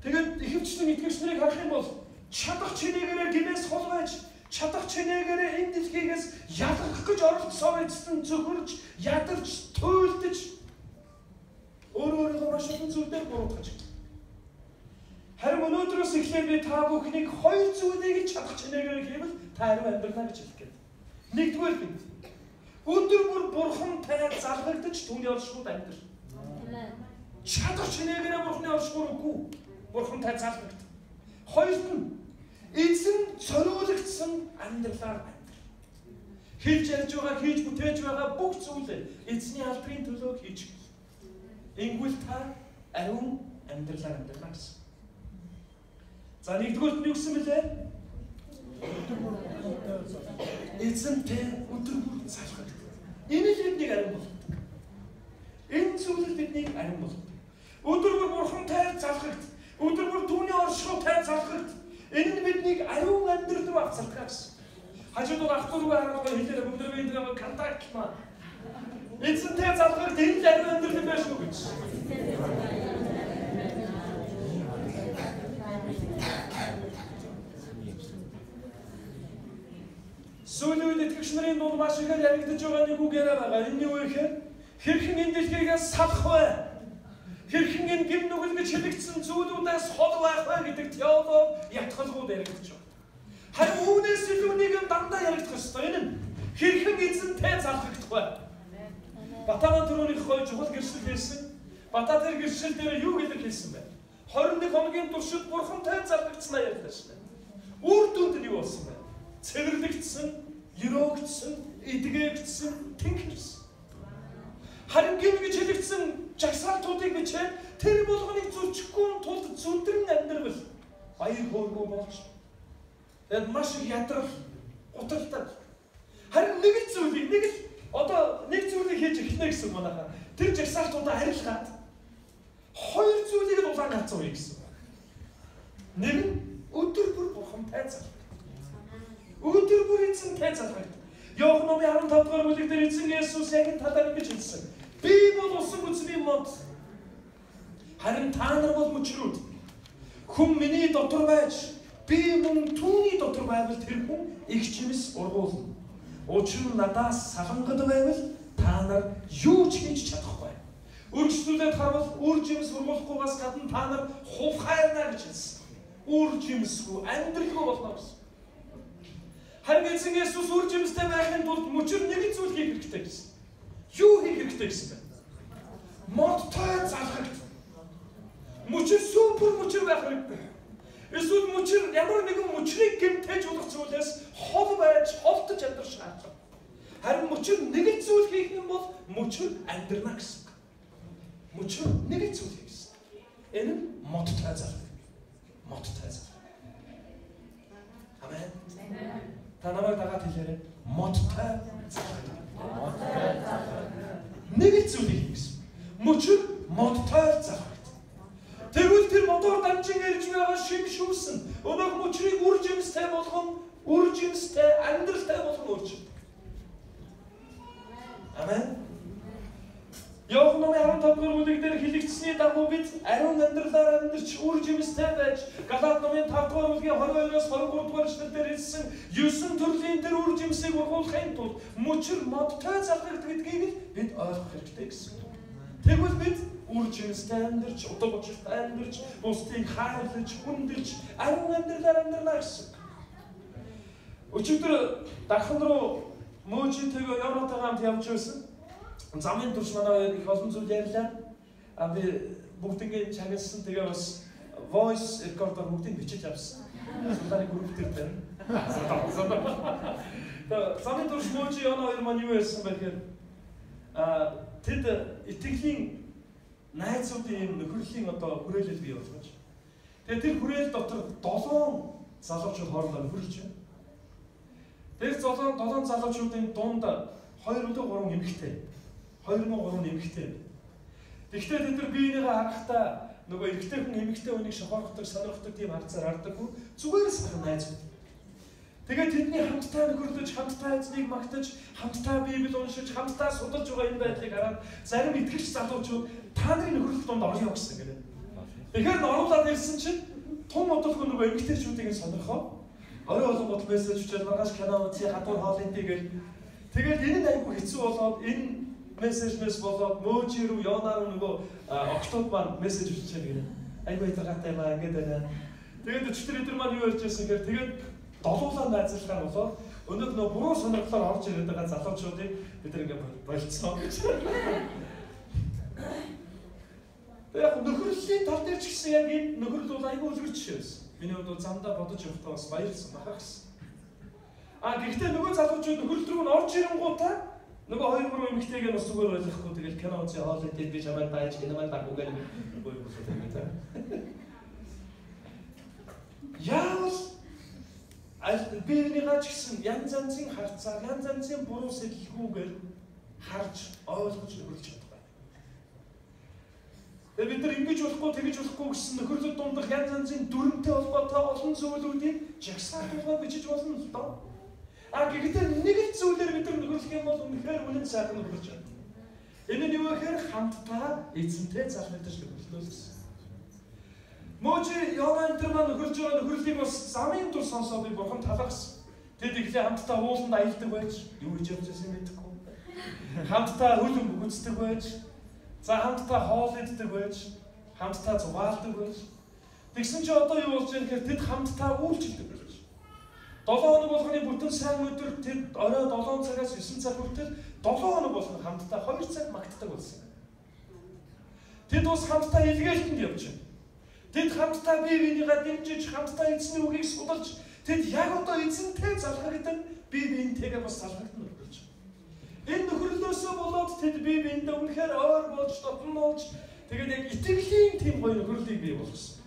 Тэгээд ихэвчлэн итгэгч нарыг харах юм бол чадах чинээгээрээ гэмээс хол байж, чадах чинээгээрээ энэ дэлхийгээс ялгах гэж оролцсоор эцэстэн зөхөрж, ядарч, туйлдэж өөр өөрийгөө маш олон зүйлээр буруутгаж. Харин өнөөдрөөс эхлээд би та бүхнийг хоёр зүйлийг чадах чинээгээр хийвэл та ариун амьдралаа гэж хэлэх гээд. Нэгдүгээр нь өдөр бүр бурхантай залгагдаж түүний оршихуйд амьдрал. Чадах чинээгээр бурхны оршихуй үгүй. Бурхантай залгагд. Хоёрт нь эзэн зориулагдсан амьдралаар амьдрал. Хэлж ярьж байгаа, хийж бүтээж байгаа бүх зүйлээ эзний алдрын төлөө хийж. Ингүүл та ариун амьдралаар амьдралаа гэсэн. За, нэгдүгüүрт нь юу гэсэн бэлээ? Эзэнтэй өдөр бүр залхагд. Энэ л биднийг ариун болгодог. Энэ зүйл л биднийг ариун болгодог. Өдөр бүр Бурхантай залхагд, өдөр бүр түүний оршихуйтай залхагд. Энэ нь биднийг ариун амьдрал руу авчирдаг гэсэн. Хажууд нь ах дүүргээ хараад байгаа хэлээрээ бүгд бид нэг контактлаа. Эзэнтэй залхагд энэ л ариун амьдрал юм байна шүү гэж. Сүүлийн үед итгэгч нарын дунд маш ихээр яригдаж байгаа нэг үг яриа байгаа. Энэ юу вэ гэхээр хэрхэн энэ дэлхийгээс салах вэ? Хэрхэн энэ гэм нүгэл гэж хэлэгдсэн зүйлүүдээс хол байх вэ гэдэг теологи ятгалгууд яригдаж байна. Харин үүнээс илүү нэг юм дандаа яригдах ёстой. Энэ нь хэрхэн эзэнтэй залхагдах вэ? Батаан түрүүнийх гоё чухал гэрчлэл хэлсэн. Бата тэр гэрчлэл дээр юу гэдэг хэлсэн бэ? 21 хоногийн туршид Бурхантай залхагдсанаа ярьлаа шүү дээ. Үр дүнд нь юу болсон бэ? Цэвэрлэгдсэн, өрөөгдсөн, эдгээгдсэн, тэнхэрсэн. Харин гэм гэж хэлэгдсэн жагсаалтуудыг бичээд тэр болгоныг зөрчихгүй тулд зүндрэн амьдрал баяр хөөргүй болж тэгэд маш их ядрал, гутралтай. Харин нэг л зүйлийг нэг л одоо нэг зүйлийг хийж эхлэнэ гэсэн манайхаа. Тэр жагсаалтуудаа арилгаад хоёр зүйлийг л улаан галзуу хий гэсэн. Нэг нь өдөр бүр Бурхантай залхах. Өдөр бүр эзэнтэй залхах. Иохан номын 15 дугаар бүлэг дээр эзэн Есүс яг энэ талаар ингэж хэлсэн. Би бол усан үзмийн мод. Харин та нар бол мөчрүүд. Хүн миний дотор байж, би мөн түүний дотор байвал тэр хүн их жимс ургуулна. Учир нь надаас салангад байвал та нар юу ч хийж чадахгүй. Өргөжлүүлээд харвал үр жимс ургуулахгүйгээс гадна та нар хувхайрна гэж хэлсэн. Үр жимсгүй амьдралгүй болно гэсэн. Харин эзэн Есүс үр жимстэй байхын тулд мөчөр нэг зүйл хийх хэрэгтэй гэсэн. Юу хийх хэрэгтэй гэсэн бэ? Модтой залхагд. Мөчөр супер мөчөр байх хэрэггүй. Эсвэл мөчөр ямар нэгэн мөчрийг гэмтээж болох зүйлээс хол байж холдож амьдрах шаардлага. Харин мөчөр нэг л зүйл хийх юм бол мөчөр амьдрна гэсэн. Мөчөр нэг л зүйл хийх гэсэн. Энэ нь модтой залхаг. Модтой залхаг. Амен. Та намайг дагаад хэлээрэй. Модтой залхаг.
Модтой залхаг.
Нэг л зүйл хийх гэсэн. Мөчөр модтой залхаг. Тэгвэл тэр модоор дамжин ирж байгаа шим шүүсэн өнөөх мөчрийг үр жимстэй болгон, үр жимстэй амьдралтай болгон өөрчилдөг. Амен. Иохан номын 15 дугаар бүлэг дээр хэлэгдсэний дагуу бид ариун амьдралаар амьдарч үр жимстэй байж Галаат номын 5 дугаар бүлгийн 22-оос 23 дугаар эшлэл дээр хэлсэн 9 төрлийн тэр үр жимсийг ургуулахын тулд мөчөр модтой залхагд гэдгийг л бид ойлгох хэрэгтэй гэсэн. Тэгвэл бид үр жимстэй амьдарч, утга учиртай амьдарч, бусдыг хайрлаж, хүндэлж, ариун амьдралаар амьдрна гэсэн. Өчигдөр дархан руу Мөжитэйгээ Йонатайгаа хамт явж байсан. Замын турш манай их олон зүйл ярьлаа. А би бүгднийг чагнасан. Тэгээ бас voice recorder бүгдийг бичиж авсан. Сулааны групп дээр байна. Тэгээ замын турш Мөжи Йона хоёр маань юу ярьсан бэ гэхээр тэд итгэлийн найзуудын юм нөхөрлийн одоо хүрээлэл бий болгож. Тэгээ тэр хүрээл дотор 7 залуучууд хоорондоо нөхөрлөж байна. Тэр 7 залуучуудын дунд 2 өдөө 3 эмэгтэй. 2 3 эмэгтэй. Тэгэхдээ тэд нар биенийгээ харахтаа нөгөө эрэгтэй хүн эмэгтэй хүнийг шохорхдог, сонирхдог тийм харцаар хардаггүй. Зүгээр л сайхан найзууд. Тэгээд тэдний хамтдаа нөхөрлөж, хамтдаа эзнийг магтаж, хамтдаа Библи уншиж, хамтдаа судалж байгаа энэ байдлыг хараад зарим итгэгч залуучууд та нарын нөхөрлөл донд орё гэсэн гэнэ. Тэгэхээр оруулаад ирсэн чинь тун удалгүй нөгөө эмэгтэйчүүдийг нь сонирхоо. Орой болгон мессеж бичээд маргааш кино үзье, гадуур хоол идэ гэл. Тэгээд энэ нь айгүй хэцүү болоод энэ мессежнээс болоод Мөжи рүү, Йона руу нөгөө октод маань мессеж биччихээ гэнэ. Айгүй хэтэргатай юм аа ингээд байна. Тэгээд өчигдөр эдгээр маань юу ярьж байсан гэхээр тэгээд долуулаа найзлахаар болоод өнөөдөр нөгөө буруу сонирхлоор орж ирээд байгаа залуучуудыг бид нар ингээд болцсон гэж. Тэгээд яг нөхөрлөлийн тал дээр ч гэсэн яг энэ нөхөрлөл бол айгүй үлгэр жишээ байсан. Миний хувьд бол замдаа бодож явахдаа бас баярлсан бахаа гэсэн. А гэхдээ нөгөө залуучууд нөхөрлөл рүү нь орж ирэнгуутаа нөгөө 2 3 эмэгтэйг нь бас зүгээр ойлгохгүй тэгэл кино үзье, хоол идээд би чамайг дайж, киномаг дагуу гэх юм боо юм болоо тийм ээ. Яавал биенийгаа ч гэсэн янз янзын харцаар, янз янзын буруу сэтгэлгүйгээр харж, ойлгож нөхөрлөж чадах байна. Тэгээ бид нар ингэж болохгүй, тэгэж болохгүй гэсэн нөхөрлөл дундах янз янзын дүрмтэй холбоотой олон зүйлүүдийг жагсаал тулгаа бичиж болно л доо. А гэхдээ нэг л зүйлээр бид нар нөхөрлөх юм бол үнэхээр үнэн сайхан нөхөрлөж чадна. Энэ нь юу гэхээр хамтдаа эзэнтэй залхагдаж нөхөрлөнө гэсэн. Можи Йона энэ маань нөхөрлөж байгаа нөхөрлөлийг бас замын тур сонсоо би бурхан талархсан. Тэд ихлэ хамтдаа ууланд аялдаг байж, юу хийж явж байсан мэдэхгүй. Хамтдаа хөл бөгөөцдөг байж, за хамтдаа хоол иддэг байж, хамтдаа зугаалдаг байж. Тэгсэн чи одоо юу болж байгаа гэхээр тэд хамтдаа үйлчлдэг байж. 7 хоног болгоны бүтэн сайн өдөр тэд орой 7 цагаас 9 цаг хүртэл 7 хоног болгон хамтдаа 2 цаг магтдаг болсон. Тэд бас хамтдаа илгээлтэнд явж байна. Тэд хамтдаа бие биенийгээ дэмжиж, хамтдаа эзний үгийг судалж, тэд яг одоо эзэнтэй залхагдан бие биентэйгээ бас залхагдан нөхөрлөж байна. Энэ нөхөрлөөсөө болоод тэд бие биендээ үнэхээр ойр болж, дотн болж, тэгээд яг итгэлийн тийм гоё нөхөрлийг бий болгосон.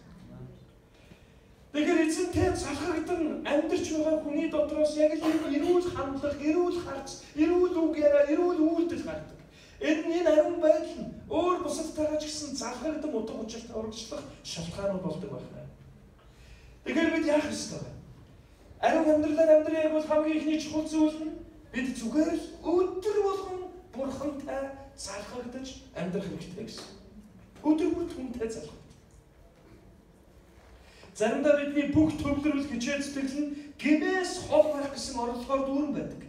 Тэгэхээр эзэнтэй залхагдан амьдарч байгаа хүний дотроос яг л энэ эрүүл хандлага, эрүүл харц, эрүүл үг яриа, эрүүл үйлдэл гардаг. Энэ ариун байдал нь өөр бусадтайгаа ч гэсэн залхагдан утга учиртай урагшлах шалтгаанууд болдог байна. Тэгэхээр бид яах ёстой вэ? Ариун амьдралаар амьдрах бол хамгийн ихний чухал зүйл нь бид зүгээр л өдөр болгон бурхантай залхагдаж амьдрах хэрэгтэй гэсэн. Өдөр бүр түнтэй залхагдах. Заримдаа бидний бүх төвлөрөл хичээл зүтгэл нь гэмээс хол байх гэсэн оролдлогоор дүүрэн байдаг.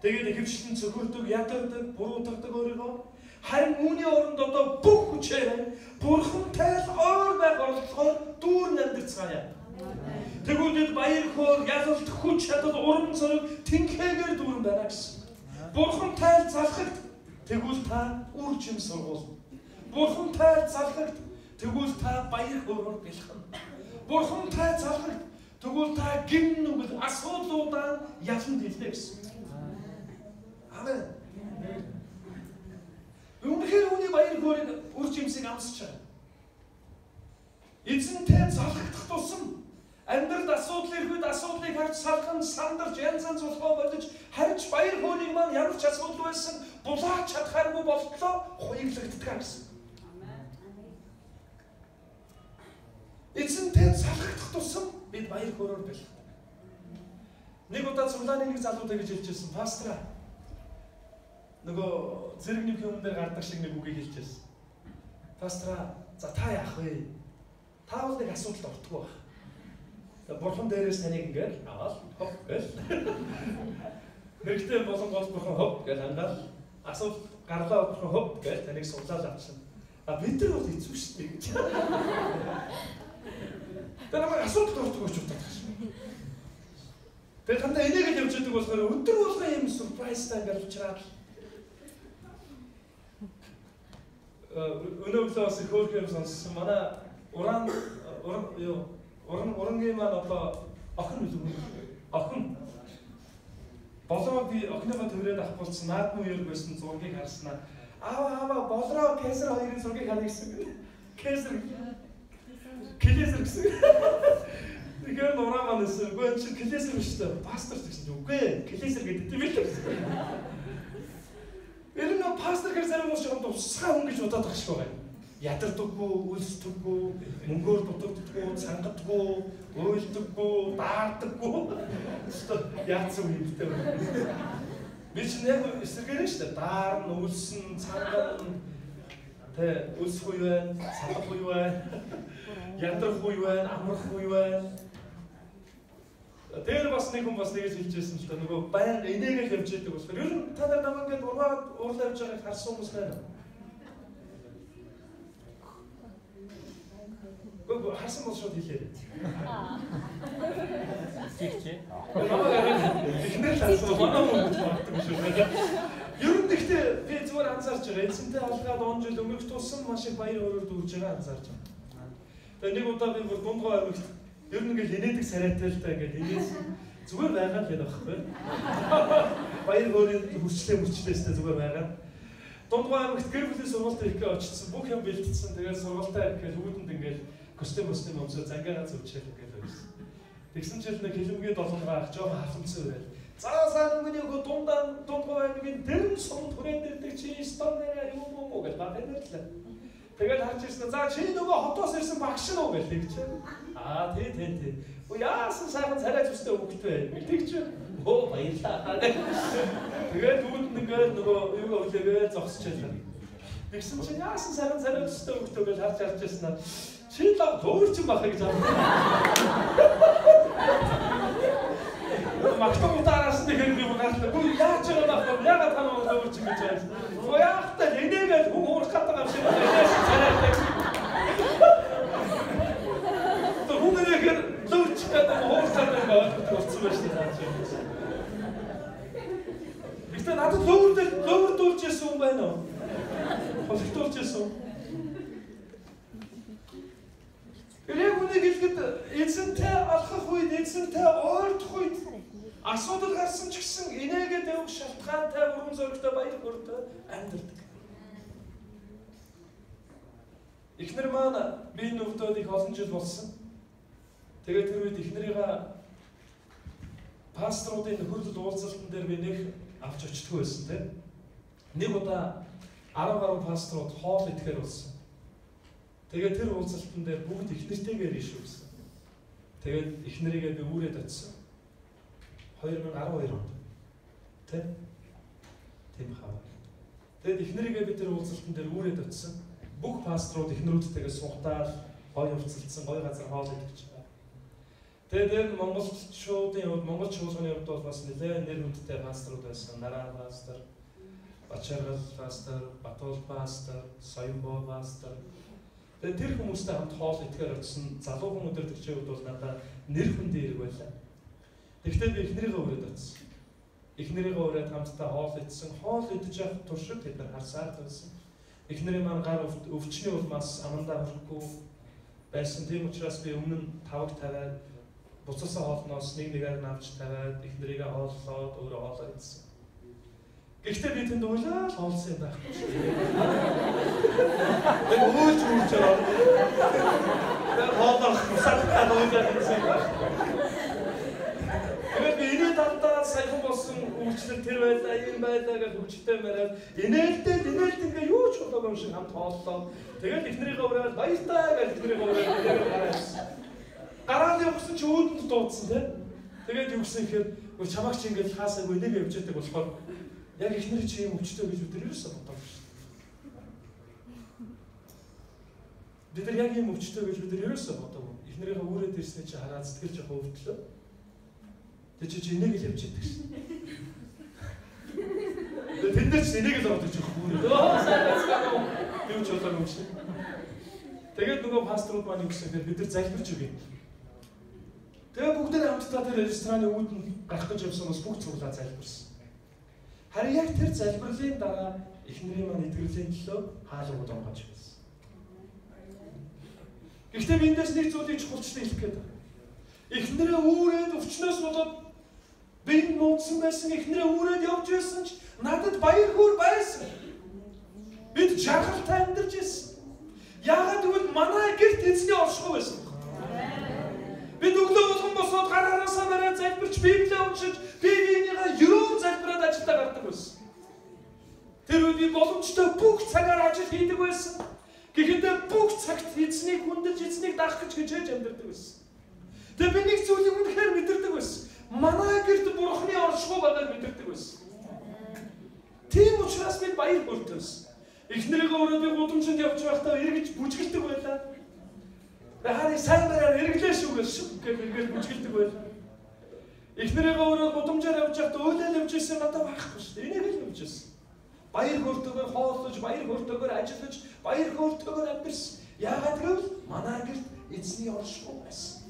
Тэгээд ихэвчлэн цөхөрдөг, ядардаг, буруутгадаг өөрийгөө. Харин үүний оронд одоо бүх хүчээр бурхантай л ойр байх оролдлогоор дүүрэн амьдарцгаая. Тэгвэл бид баяр хөөр, ялалт, хүч чадал, урам зориг тэнхээгээр дүүрэн байна гэсэн. Бурхантай л залхагд, тэгвэл та үр жим сургуулна. Бурхантай л залхагд, тэгвэл та баяр хөөрөөр бэлхэн. Бурхантай залхагд, тэгвэл та гим нүгэл асуудлуудаа ялан дэлнэ гэсэн. Амен. Үнэхээр үүний баяр хөөрийг үр жимсийг амсч байгаа. Эзэнтэй залхагдах тусам амьдралд асуудал ирэхэд асуудлыг харж салхан, сандарч, янз янз болохоо болж харж баяр хөөрийг маань ямар ч асуудал байсан булаач чадхааргүй болтлоо хуйглагддаг гэсэн. Эзэнтэй залхагдах тусам бид баяр хөөрөөр бэлхдэг. Нэг удаа цуглааны нэг залуу тэгж хэлжсэн. Пастора нөгөө зэрэг нэг юм дээр гардаг шиг нэг үгийг хэлжсэн. Пастора, за та яах вэ? Та бол нэг асуудалд ордгоо байх. Тэгээ бурхан дээрээс таныг ингээд аваад хоп гэл. Мэрэгтэй болон гол бурхан хоп гэл хангаал асуудал гарлаа бурхан хоп гэл таныг суглаал авчихна. А бид нар бол хэцүү шүү дээ гэж. Тэгээ намайг асуудалд ордгоо гэж боддог шин. Тэгээ дандаа энийг л явж идэг болохоор өдөр болгон юм сюрпрайзтай ингээд учраад өнөө өглөө бас их хөөрхөн юм сонссон. Манай уран уран юу уран урангийн маань одоо охин үлээ. Охин болоо би охиныхоо төрөөд авахулсан наадмын үеэр байсан зургийг харснаа. Аава аава болроо Кесар хоёрын зургийг харъя гэсэн. Кесар Клесер гэсэн. Тэгэхээр нураа маань гэсэн. Үгүй энэ чинь Клесер биш үү? Пастор гэсэн чинь үгүй Клесер гэдэг юм л гэсэн. Тэр нөө пастор гэхэр зарим хүмүүс жоохон тусгай хүн гэж бодоод байгаа шиг байгаа юм. Ядардаггүй, үлсдэггүй, мөнгөөр дутагддаггүй, цангадаггүй, уйлдаггүй, daардаггүй. Өстө яатсан юм бэ? Би чинь яг эсэргээр нь шүү дээ. Даарна, үлсэн, цангана, тэ үлсэх үе байна, салах үе байна, ядрах үе байна, амрах үе байна. Тэр бас нэг хүн бас нэгж хэлжсэн л да нөгөө баян энийгэл явж идэг болохоор ер нь та нар намайг ингээд урваад уурлаа явж байгааг харсан хүмүүс байна уу? Үгүй харсан бол шууд хэлээрэй.
Тэгчээ.
Намайг эхнэр л харсан манай хүмүүс боддог юм шиг байна. Ер нь гэхдээ би зүгээр анзаарч байгаа. Эзэнтэй алгаад он жил өнгөрөх тусам маш их баяр хөөрөөр дүүрж байгаа анзаарч байгаа. Тэгээ нэг удаа би бүр Дундгой аймагт ер нь ингээл инээдэг царайтай л та ингээл инээс зүгээр байгаа л гэдэг байхгүй. Баяр хөөрийн хүчлээ мөрчлээстэй зүгээр байгаа. Дундгой аймагт гэр бүлийн сургуультай ирэхээ очсон. Бүх юм бэлтцсэн. Тэгээд сургуультай ирэхээ хүүтэнд ингээл костюм мостюм өмсөө зангиагаа зөвчөөл ингээл байсан. Тэгсэн чил нэг хилэмгийн долонгоо ах жоохон халамцсан байл. За сайн үгний хөө дундаа дундгой аймгийн дэрэн сум түрээнд ирдэг чи стон нэрээ юм уу гэж баг нэрлээ. Тэгээд харж ирсэн. За чи нөгөө хотоос ирсэн багш нь уу гэж тэгч. Аа тий тий тий. Өө яасан сайхан царай зүстэй хөвгтэй вэ? Тэгч. Өө баярлалаа. Тэгээд үүд нь ингээд нөгөө юугаа хүлээгээ зогсож байлаа. Тэгсэн чинь яасан сайхан царай зүстэй хөвгтэй гэж харж харж ирсэн. Чи лав төөрчин бахыг гэж авсан. Магтан утаараас нэг хэрэг юм гарлаа. Гүр яаж байгаа юм бэ? Яагаад та намайг төөрчин гэж байна? Гоо яахтай энийгээд хүн уурах гэдэг юм шиг байна. Энээс царайтай. Тэр хүн нэхэр лөөрчих гэдэг уурах гэдэг юм ойлгох болсон байж таа чи. Гэхдээ надад лөөрдүүлж ирсэн хүн байна уу? Хөлтүүлж ирсэн. Яг үнийг хэлэхэд эзэнтэй алхах үед, эзэнтэй ойртох үед асуудал гарсан ч гэсэн инээгээд явах шалтгаантай өргөн зоригтой баяр хөөртэй амьдардаг. Эхнэр маань би нүвдөөд их олон жил болсон. Тэгээд тэр үед эхнэрийгээ пасторуудын нөхөрлөл уулзалтан дээр би нэг авч очтгүй байсан тийм. Нэг удаа 10 гаруй пасторууд хоол идэхээр болсон. Тэгээд тэр уулзалтан дээр бүгд эхнэртэйгээр ирж гэсэн. Тэгээд эхнэрийгээ би үүрээд очсон. 2012 онд. Тэ? Тийм хаа. Тэгээд эхнэрийгээ би тэр уулзалтан дээр үүрээд очсон. Бүх пасторууд эхнэрүүдтэйгээ сухтаал, гоё хувцалдсан, гоё газар хоол идэж байгаа. Тэгээд тэр монголчуудын хувьд, монгол чуулганы хувьд бол бас нэлээд нэр хүндтэй пасторууд байсан. Нараа пастор, Бачаргал пастор, Батуул пастор, Соёнбоо пастор. Тэгээд тэр хүмүүстэй хамт хоол идэхээр очсон залуухан өдөртөгчийн хувьд бол надад нэр хүндээ ирэг байлаа. Тэгэхдээ би эхнэрийгээ үрээд очсон. Эхнэрийгээ үрээд хамтдаа хоол идсэн. Хоол идэж явах туршид тэд нар харсаар байсан. Эхнэрийн маань гар өвчний улмаас амандаа хүрэхгүй байсан. Тийм учраас би өмнө нь тавг тавиад буцалсан хоолноос нэг нэгээр нь авч тавиад эхнэрийгээ хооллоод өөрөө хоолоо идсэн. Гэхдээ би тэнд уйлаа л хоолсон юм байхгүй шүү дээ. Яг уйлж уйлж байгаа. Тэгээд хоолоо хусаад уйлаад идсэн юм байхгүй. Тэгээд би инээ дандаа саяхан болсон үйлчлэл тэр байлаа, ийм байлаа гэж хөвчтэй мараад инээлдэл ингээ юу ч болоогүй юм шиг хамт хооллоо. Тэгээд эхнэрийгээ ураад баяртай гэж эхнэрийгээ ураад тэгээд гараа явсан. Гараад явсан чи өөдөнд дуудсан тий. Тэгээд юу гэсэн ихээр чамайг чи ингээд хаасаагүй нэг явж байдаг болохоор яг эхнэр чи юм өвчтэй гэж бид нар ерөөсөө бодоогүй шүү дээ. Бид нар яг юм өвчтэй гэж бид нар ерөөсөө бодоогүй. Эхнэрийнхээ үүрээд ирсний чи хараад сэтгэл жоохон өвдлөө. Тэг чи энийг л явж байдаг шин. Тэг тэнд дээр чи энийг л орж иж байгаа үүрээд. Өө сайн байцгаана уу? Юу ч болоогүй юм шиг. Тэгээд нөгөө пасторууд маань юу гэсэн гэхээр бид нар залбирч өгье. Тэгээ бүгдээ хамтдаа тэр рестораны үүдэнд гарах гэж явсан бас бүгд цуглаа залбирсан. Харин яг тэр залбирлын дараа эхнэрийн маань эдгэрлийн төлөө хаалгууд онгож байсан. Гэхдээ би эндээс нэг зүйлийг чухалчлан хэлэх гээд байна. Эхнэрээ үүрээд өвчнөөс болоод би нууцсан байсан, эхнэрээ үүрээд явж байсан ч надад баяр хөөр байсан. Бид жаргалтай амьдарч байсан. Яагаад гэвэл манай гэрт эзний оршихуй байсан. Бид өглөө болгон босоод гар хараасаа бариад залбирч, Библийг уншиж, бие биенийгээ ерөөн залбираад ажилдаа гардаг байсан. Тэр үед би боломжтой бүх цагаар ажил хийдэг байсан. Гэхдээ бүх цагт эзнийг хүндэлж, эзнийг дагах гэж хичээж амьдардаг байсан. Тэгээ би нэг зүйлийг үнэхээр мэдэрдэг байсан. Манай гэрт Бурхны оршихуй байгааг мэдэрдэг байсан. Тийм учраас бид баяр хөөртэй байсан. Эхнэрийгээ өөрөө би гудамжинд явж байхдаа эргэж бүжгэлдэг байлаа. Харин сайн бараар эргэлээ шүү гэж шүг гэж эргэж бүжгэлдэг байлаа. Эхнэрийгээ өөрөө гудамжаар явж байхдаа өөлөөл явж ирсэн надад байхгүй шүү дээ. Энийг л явж ирсэн. Баяр хөөртэйгээр хооллож, баяр хөөртэйгээр ажиллаж, баяр хөөртэйгээр амьдарсан. Яагаад гэвэл манай гэрт эзний оршихуй байсан.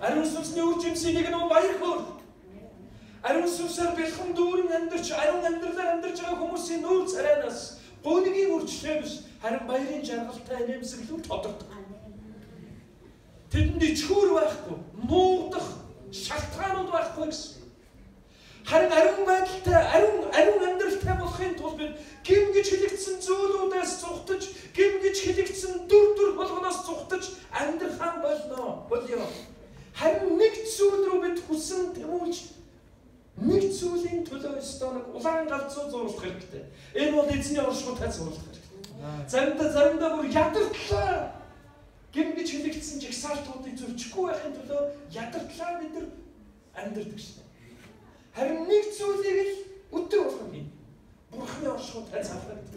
Ариун сүнсний үр жимсийн нэг нь баяр хөөр. Ариун сүнсээр бэлхэн дүүрэн амьдарч, ариун амьдралаар амьдарч байгаа хүмүүсийн нүүр царайнаас гунигийн үрчлээ биш, харин баярын жаргалтай нэмсэглүү тодордог. Тэдэнд ичхүүр байхгүй, нуугдах шалтгаанууд байхгүй гэсэн. Харин ариун байдалтай, ариун амьдралтай болохын тулд бид гим гэж хэлэгдсэн зүйлүүдээс зугтаж, гим гэж хэлэгдсэн дүр болгоноос зугтаж амьдрахаа болно. Болёо. Харин нэг зүйл рүү бид хүсэн тэмүүлж Нэг зүйлийн төлөө ёстой нэг улаан галзуу зурлах хэрэгтэй. Энэ бол эзний оршихуйтай зурлах хэрэгтэй. Заримдаа бүр ядартлаа гин гэж хэлэгдсэн жагсаалтуудыг зөрчихгүй байхын төлөө ядартлаа бид нар амьдардаг шнэ. Харин нэг зүйлийг л өдөр болгон хий. Бурхны оршихуйтай залгагд.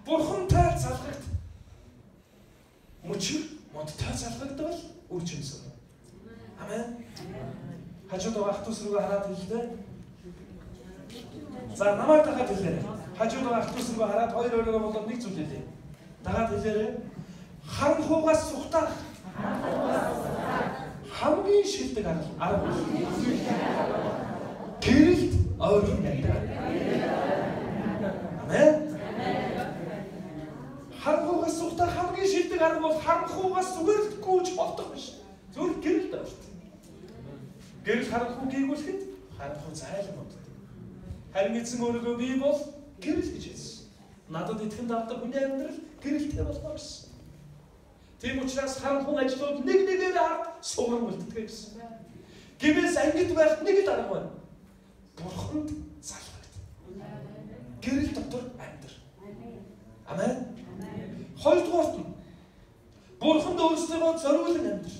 Бурхантай залгагд. Мөчөр модтой залгагдвал үр жимс. Амен. Хажууд байгаа ах дүүс рүүгээ хараад хэллээ. За намайг дагаад хэлээрэй. Хажууд байгаа ах дүүс рүүгээ хараад хоёр өөрөөрөө болоод нэг зүйл хэлье. Дагаад хэлээрэй. Харанхугаас сухтаах. Хамгийн шилдэг арга. Гэрэлд ойрхон амьдрах. Амен. Харанхугаас сухтаах хамгийн шилдэг арга бол харанхугаас зүгээр л гүйж холдох биш. Зүгээр гэрэлд ойрт. Гэрэл харанхуй гийгүүлэхэд харанхуй зайлан боддог. Харин эзэн өөрийгөө би бол гэрэл гэж хэлсэн. Надад итгэн давдаг хүний амьдрал гэрэлтэй болно гэсэн. Тийм учраас харанхуй ажлууд нэг нэгээр ард сууран үлддэг гэсэн. Гэмээс ангид байх нэг л арга байна. Бурханд залгагд. Гэрэл дотор амьдар. Амен. Хоёрдугаарт нь Бурханд өөрсдийгөө зориулан амьдар.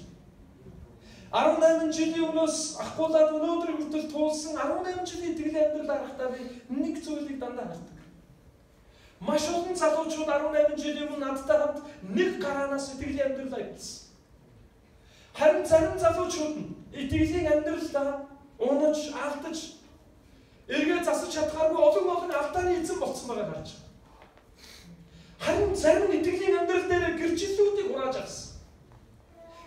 18 жилийн өмнөөс ахгуулаад өнөөдөр хүртэл туулсан 18 жилийн итгэлийн амьдрал харахтаа би нэг зүйлийг дандаа хардаг. Маш олон залуучууд 18 жилийн өмнө надтай хамт нэг гараанаас итгэлийн амьдралаа эхэлсэн. Харин зарим залуучууд нь итгэлийн амьдралдаа унаж, алдаж, эргээ засаж чадхааргүй олон олон алдааны эзэн болсон байгааг харж байна. Харин зарим нь итгэлийн амьдрал дээр гэрчлэлүүдийг хурааж авсан.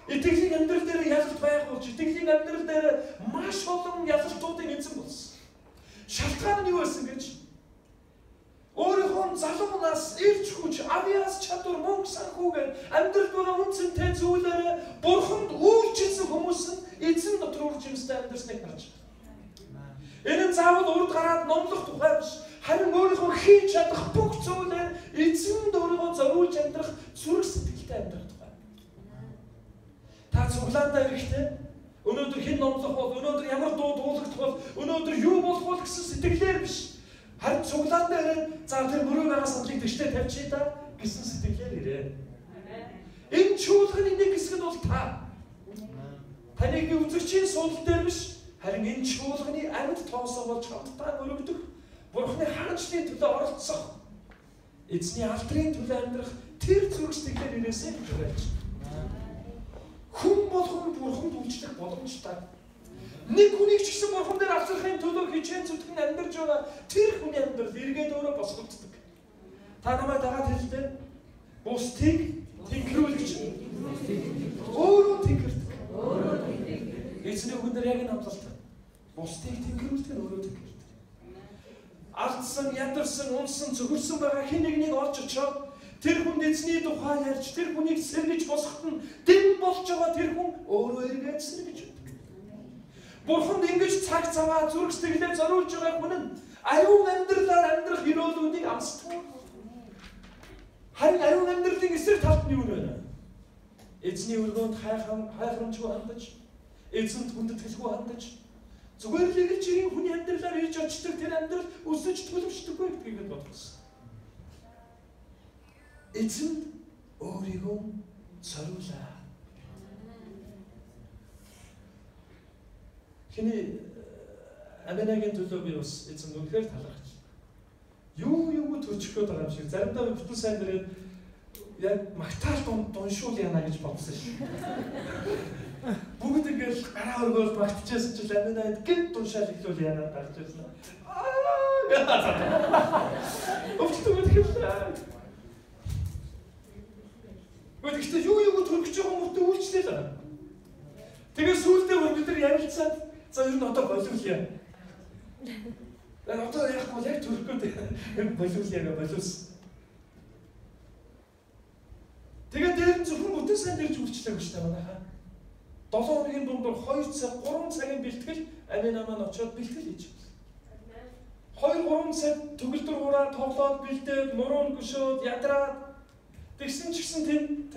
Итгэлийн амьдрал дээр ялалт байгуулж, итгэлийн амьдрал дээр маш олон ялалтуудын эзэн болсон. Шалтгаан нь юу байсан гэж? Өөрийнхөө залуу нас, эрч хүч, авьяас чадвар, мөнгө санхүүгээр амьдрал байгаа үнцэнтэй зүйлээр Бурханд үйлчилсэн хүмүүс нь эзэн дотор үр жимстэй амьдарсныг харж байна. Энэ нь заавал урд гараад номлох тухай биш. Харин өөрийнхөө хийж чадах бүх зүйлээр эзэнд өөрийгөө зориулж амьдрах зүрх сэтгэлтэй амьдрах тухай. Та цуглаандаа ирэхдээ өнөөдөр хэн номлох бол, өнөөдөр ямар дуу дуулагдах бол, өнөөдөр юу болох бол гэсэн сэтгэлээр биш. Харин цуглаандаа ирээд за тэр мөрөө байгаа саналыг тэжтэй тавьчих та гэсэн сэтгэлээр ирээ. Энэ чуулганы нэг хэсэг нь бол та. Таныг би үзэгчийн суулал дээр биш, харин энэ чуулганы амьд тоосоо болж хамтдаа өргөдөх, Бурхны хаанчлалын төлөө оролцох, эзний алдрын төлөө амьдрах тэр зүрх сэтгэлээр ирээсэй гэж уриалж байна. Хүн болгон Бурханд үйлчлэх боломжтой. Нэг хүнийг ч гэсэн Бурхан дээр авчрахын төлөө хичээн зүтгэн амьдарч байгаа тэр хүний амьдрал эргээд өөрөө босгогддог. Та намайг дагаад хэлдэ. Бусдыг тэнхрүүлэгч өөрөө тэнхэрдэг. Эзний үгэн дээр яг энэ амлалт. Бусдыг тэнхрүүлдэг нь өөрөө тэнхэрдэг. Алдсан, ядарсан, унсан, цөхөрсөн байгаа хэн нэгнийг олж очоод тэр хүнд эзний тухай ярьж, тэр хүнийг сэргэж босгоход нь дэм болж байгаа тэр хүн өөрөө эргээд сэргэж өгдөг. Бурханд ингэж цаг заваа зүрх сэтгэлээ зориулж байгаа хүн нь ариун амьдралаар амьдрах ерөөлүүдийг амсдаг. Харин ариун амьдралын эсрэг талд нь юу вэ? Эзний өргөөнд хайхрамжгүй хандаж, эзэнд хүндэтгэлгүй хандаж, зүгээр л эргэлж ирийн хүний амьдралаар ирж очдог тэр амьдрал өсөж төлөвшдөггүй гэдгийг бид бодсон. Эзэнд өөрийгөө зориулаа. Хиний Аменагийн төлөө би бас эзэнд үнэхээр талархаж. Юу төрчих гээд байгаа юм шиг. Заримдаа би бүтэн сайн дээрээ яг магтаал дуншуул яана гэж бодсон шин. Бүгд ингээл гараа өргөөл магтчихсан чил Аменад гинт дуншаал эхлүүл яана гарч ирсэн. Аа. Өвчтөг хэллээ. Гэхдээ юу төрөх гэж байгаа мөртөө үйлчлээ л байгаа. Тэгээ сүүлдээ бүр бид нар ярилцаад за ер нь одоо болиулъя. Яг одоо яах вэ? Яг төрөх гээд яг болиулъя гэ болиулсан. Тэгээ дээр нь зөвхөн бүтэн сайн дэрж үйлчлээгүй шүү дээ манайхаа. 7 хоногийн дундуур 2 цаг 3 цагийн бэлтгэл Амина маань очиод бэлтгэл хийж байна. 2 3 цаг төгөлдөр хураа тоглоод бэлдээд нуруу гөшөөд ядраад тэгсэн ч гэсэн тэнд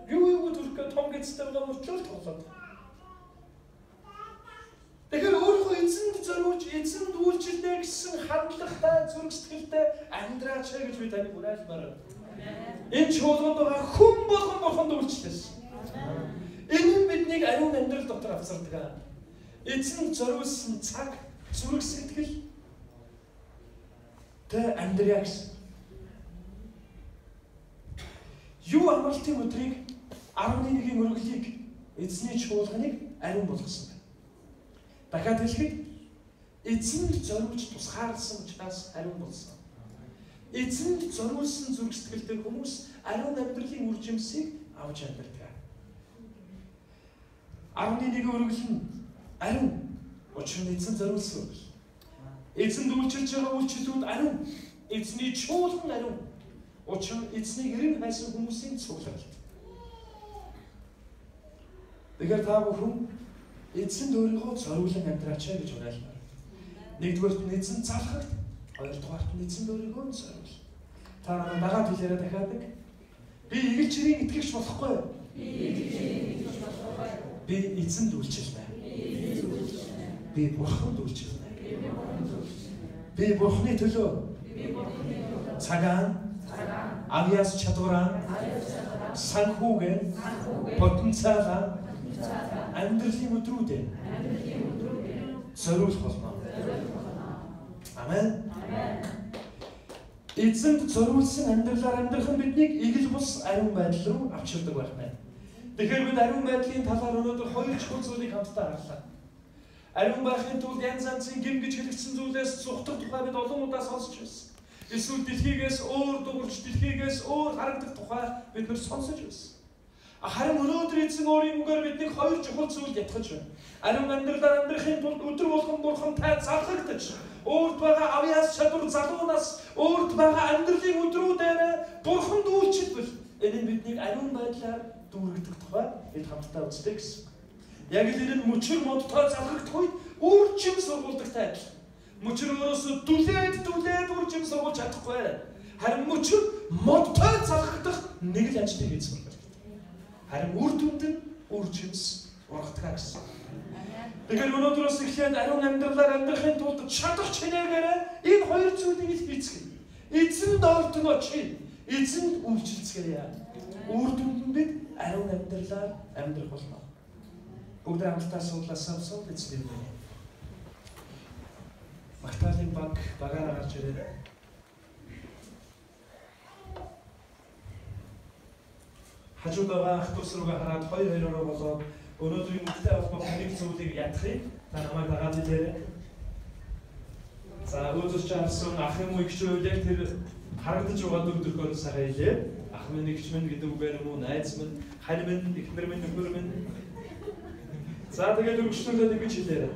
юу төрөх гээд том гэцтэй байгаа мөртлөө тоглоод. Тэгэхээр өөрийнхөө эзэнд зориулж, эзэнд гэсэн хандлагатай, зүрх сэтгэлтэй амьдраач гэж би таныг уриалмаар байна. Энэ чуулганд байгаа хүн болгон Бурханд үйлчлээсэн. Энэ нь биднийг ариун амьдрал дотор авчирдаг. Эзэн зориулсан цаг, зүрх сэтгэл тэ амьдрья гэсэн. Юу амралтын өдрийг 11-ийн өргөлийг эзний чуулганыг ариун болгосон байна. Дахиад хэлэхэд эзэнд зориулж тусгаарласан учраас ариун болсон. Эзэнд зориулсан зүрх сэтгэлтэй хүмүүс ариун амьдралын үр жимсийг авч амьдардаг. 11-ийн өргөл нь ариун. Учир нь эзэн зориулсан өргөл. Эзэнд үйлчилж байгаа үйлчлүүд ариун. Эзний чуулган ариун. Учир нь эзнийг эрен хайсан хүмүүсийн цугларалт. Тэгэхээр та бүхэн эзэнд өөрийгөө зориулан амьдраач гэж уриалмаар. Нэгдүгээрт нь эзэн залхагт, хоёрдугаарт нь эзэнд өөрийгөө зориул. Та намайг дагаад хэлээрэй дахиад нэг. Би игэл чирийн итгэгч болохгүй. Би эзэнд үйлчилнэ. Би Бурханд үйлчилнэ. Би Бурханы төлөө цагаан, авьяас чадвараа, санхүүгээ, потенциалаа, амьдралын өдрүүдэд зориулах болно. Амен. Эзэнд зориулсан амьдралаар амьдрах нь биднийг эгэл бус ариун байдал руу авчирдаг байх байна. Тэгэхээр бид ариун байдлын талаар өнөөдөр хоёр чухал зүйлийг хамтдаа харлаа. Ариун байхын тулд янз янзын гэм гэж хэлэгдсэн зүйлээс зугтах тухай бид олон удаа сонсч байсан. Эсвэл дэлхийгээс өөр дуурч, дэлхийгээс өөр харагдах тухай бид нар сонсож байсан. Харин өнөөдөр эзэн өөрийн үгээр биднийг хоёр чухал зүйлд ятгах байна. Ариун амьдралаар амьдрахын тулд өдөр болгон Бурхантай залхагдаж, өөрт байгаа авьяас чадвар залуунаас өөрт байгаа амьдралын өдрүүдээр Бурханд үйлчилбэл энэ нь биднийг ариун байдлаар дүүргдэг тухай бид хамтдаа үзлээ гэсэн. Яг л энэ нь мөчөр модтой залхагдах үед үр жим сургуулдагтай адил. Мөчөр өөрөөсөө дүлээд үр жим сургуулж чадахгүй. Харин мөчөр модтой залхагдах нэг л ажлыг хийж сурах хэрэгтэй. Харин үр дүнд нь үр жимс ургадаг гэсэн. Тэгэхээр өнөөдрөөс эхлээд ариун амьдралаар амьдрахын тулд чадах чинээгээрээ энэ хоёр зүйлийг л хийцгээе. Эзэнд ойртон очие. Эзэнд үйлчилцгээе. Үр дүнд нь бид ариун амьдралаар амьдрах болно. Бүгд хамтдаа суудлаа савсав эзний өмнө. Магтаалын баг багаараа гарч ирээд хажууд байгаа ах дүүс рүүгээ хараад хоёр хоёроо болоод өнөөдрийн үгтэй холбоотой нэг зүйлийг ядахыг та намайг дагаад илээрэй. За өөзөж харсан ах юм уу эгч үү яг тэр харагдаж байгаа дүр төрхөөр сайхан хэлээ. Ах минь эгч минь гэдэг үгээр юм уу найз минь, хань минь, эхнэр минь, нөхөр минь. За тэгээд өргөжлүүлээд ингэж хэлээрэй.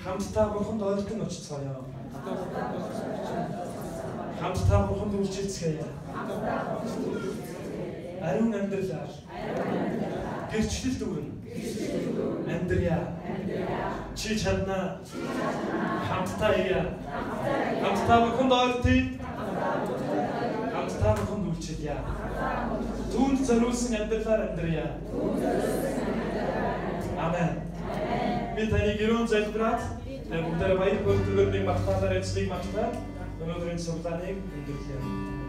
Хамтдаа Бурханд ойртон очицгоё. Хамтдаа Бурханд үйлчилцгээе. Ариун амьдралаар гэрчлэл дүүрэн амьдрья. Чи чадна. Хамтдаа хийе. Хамтдаа Бурханд ойртъё. Хамтдаа Бурханд үйлчилье. Түүнд зориулсан амьдралаар амьдрья. Амен. Би таныг ерөөн залбираад бүгдээрээ баяр хөөртэйгээр нэг магтаалаар эзнийг магтаад өнөөдрийн цуглааныг өндөрлөе.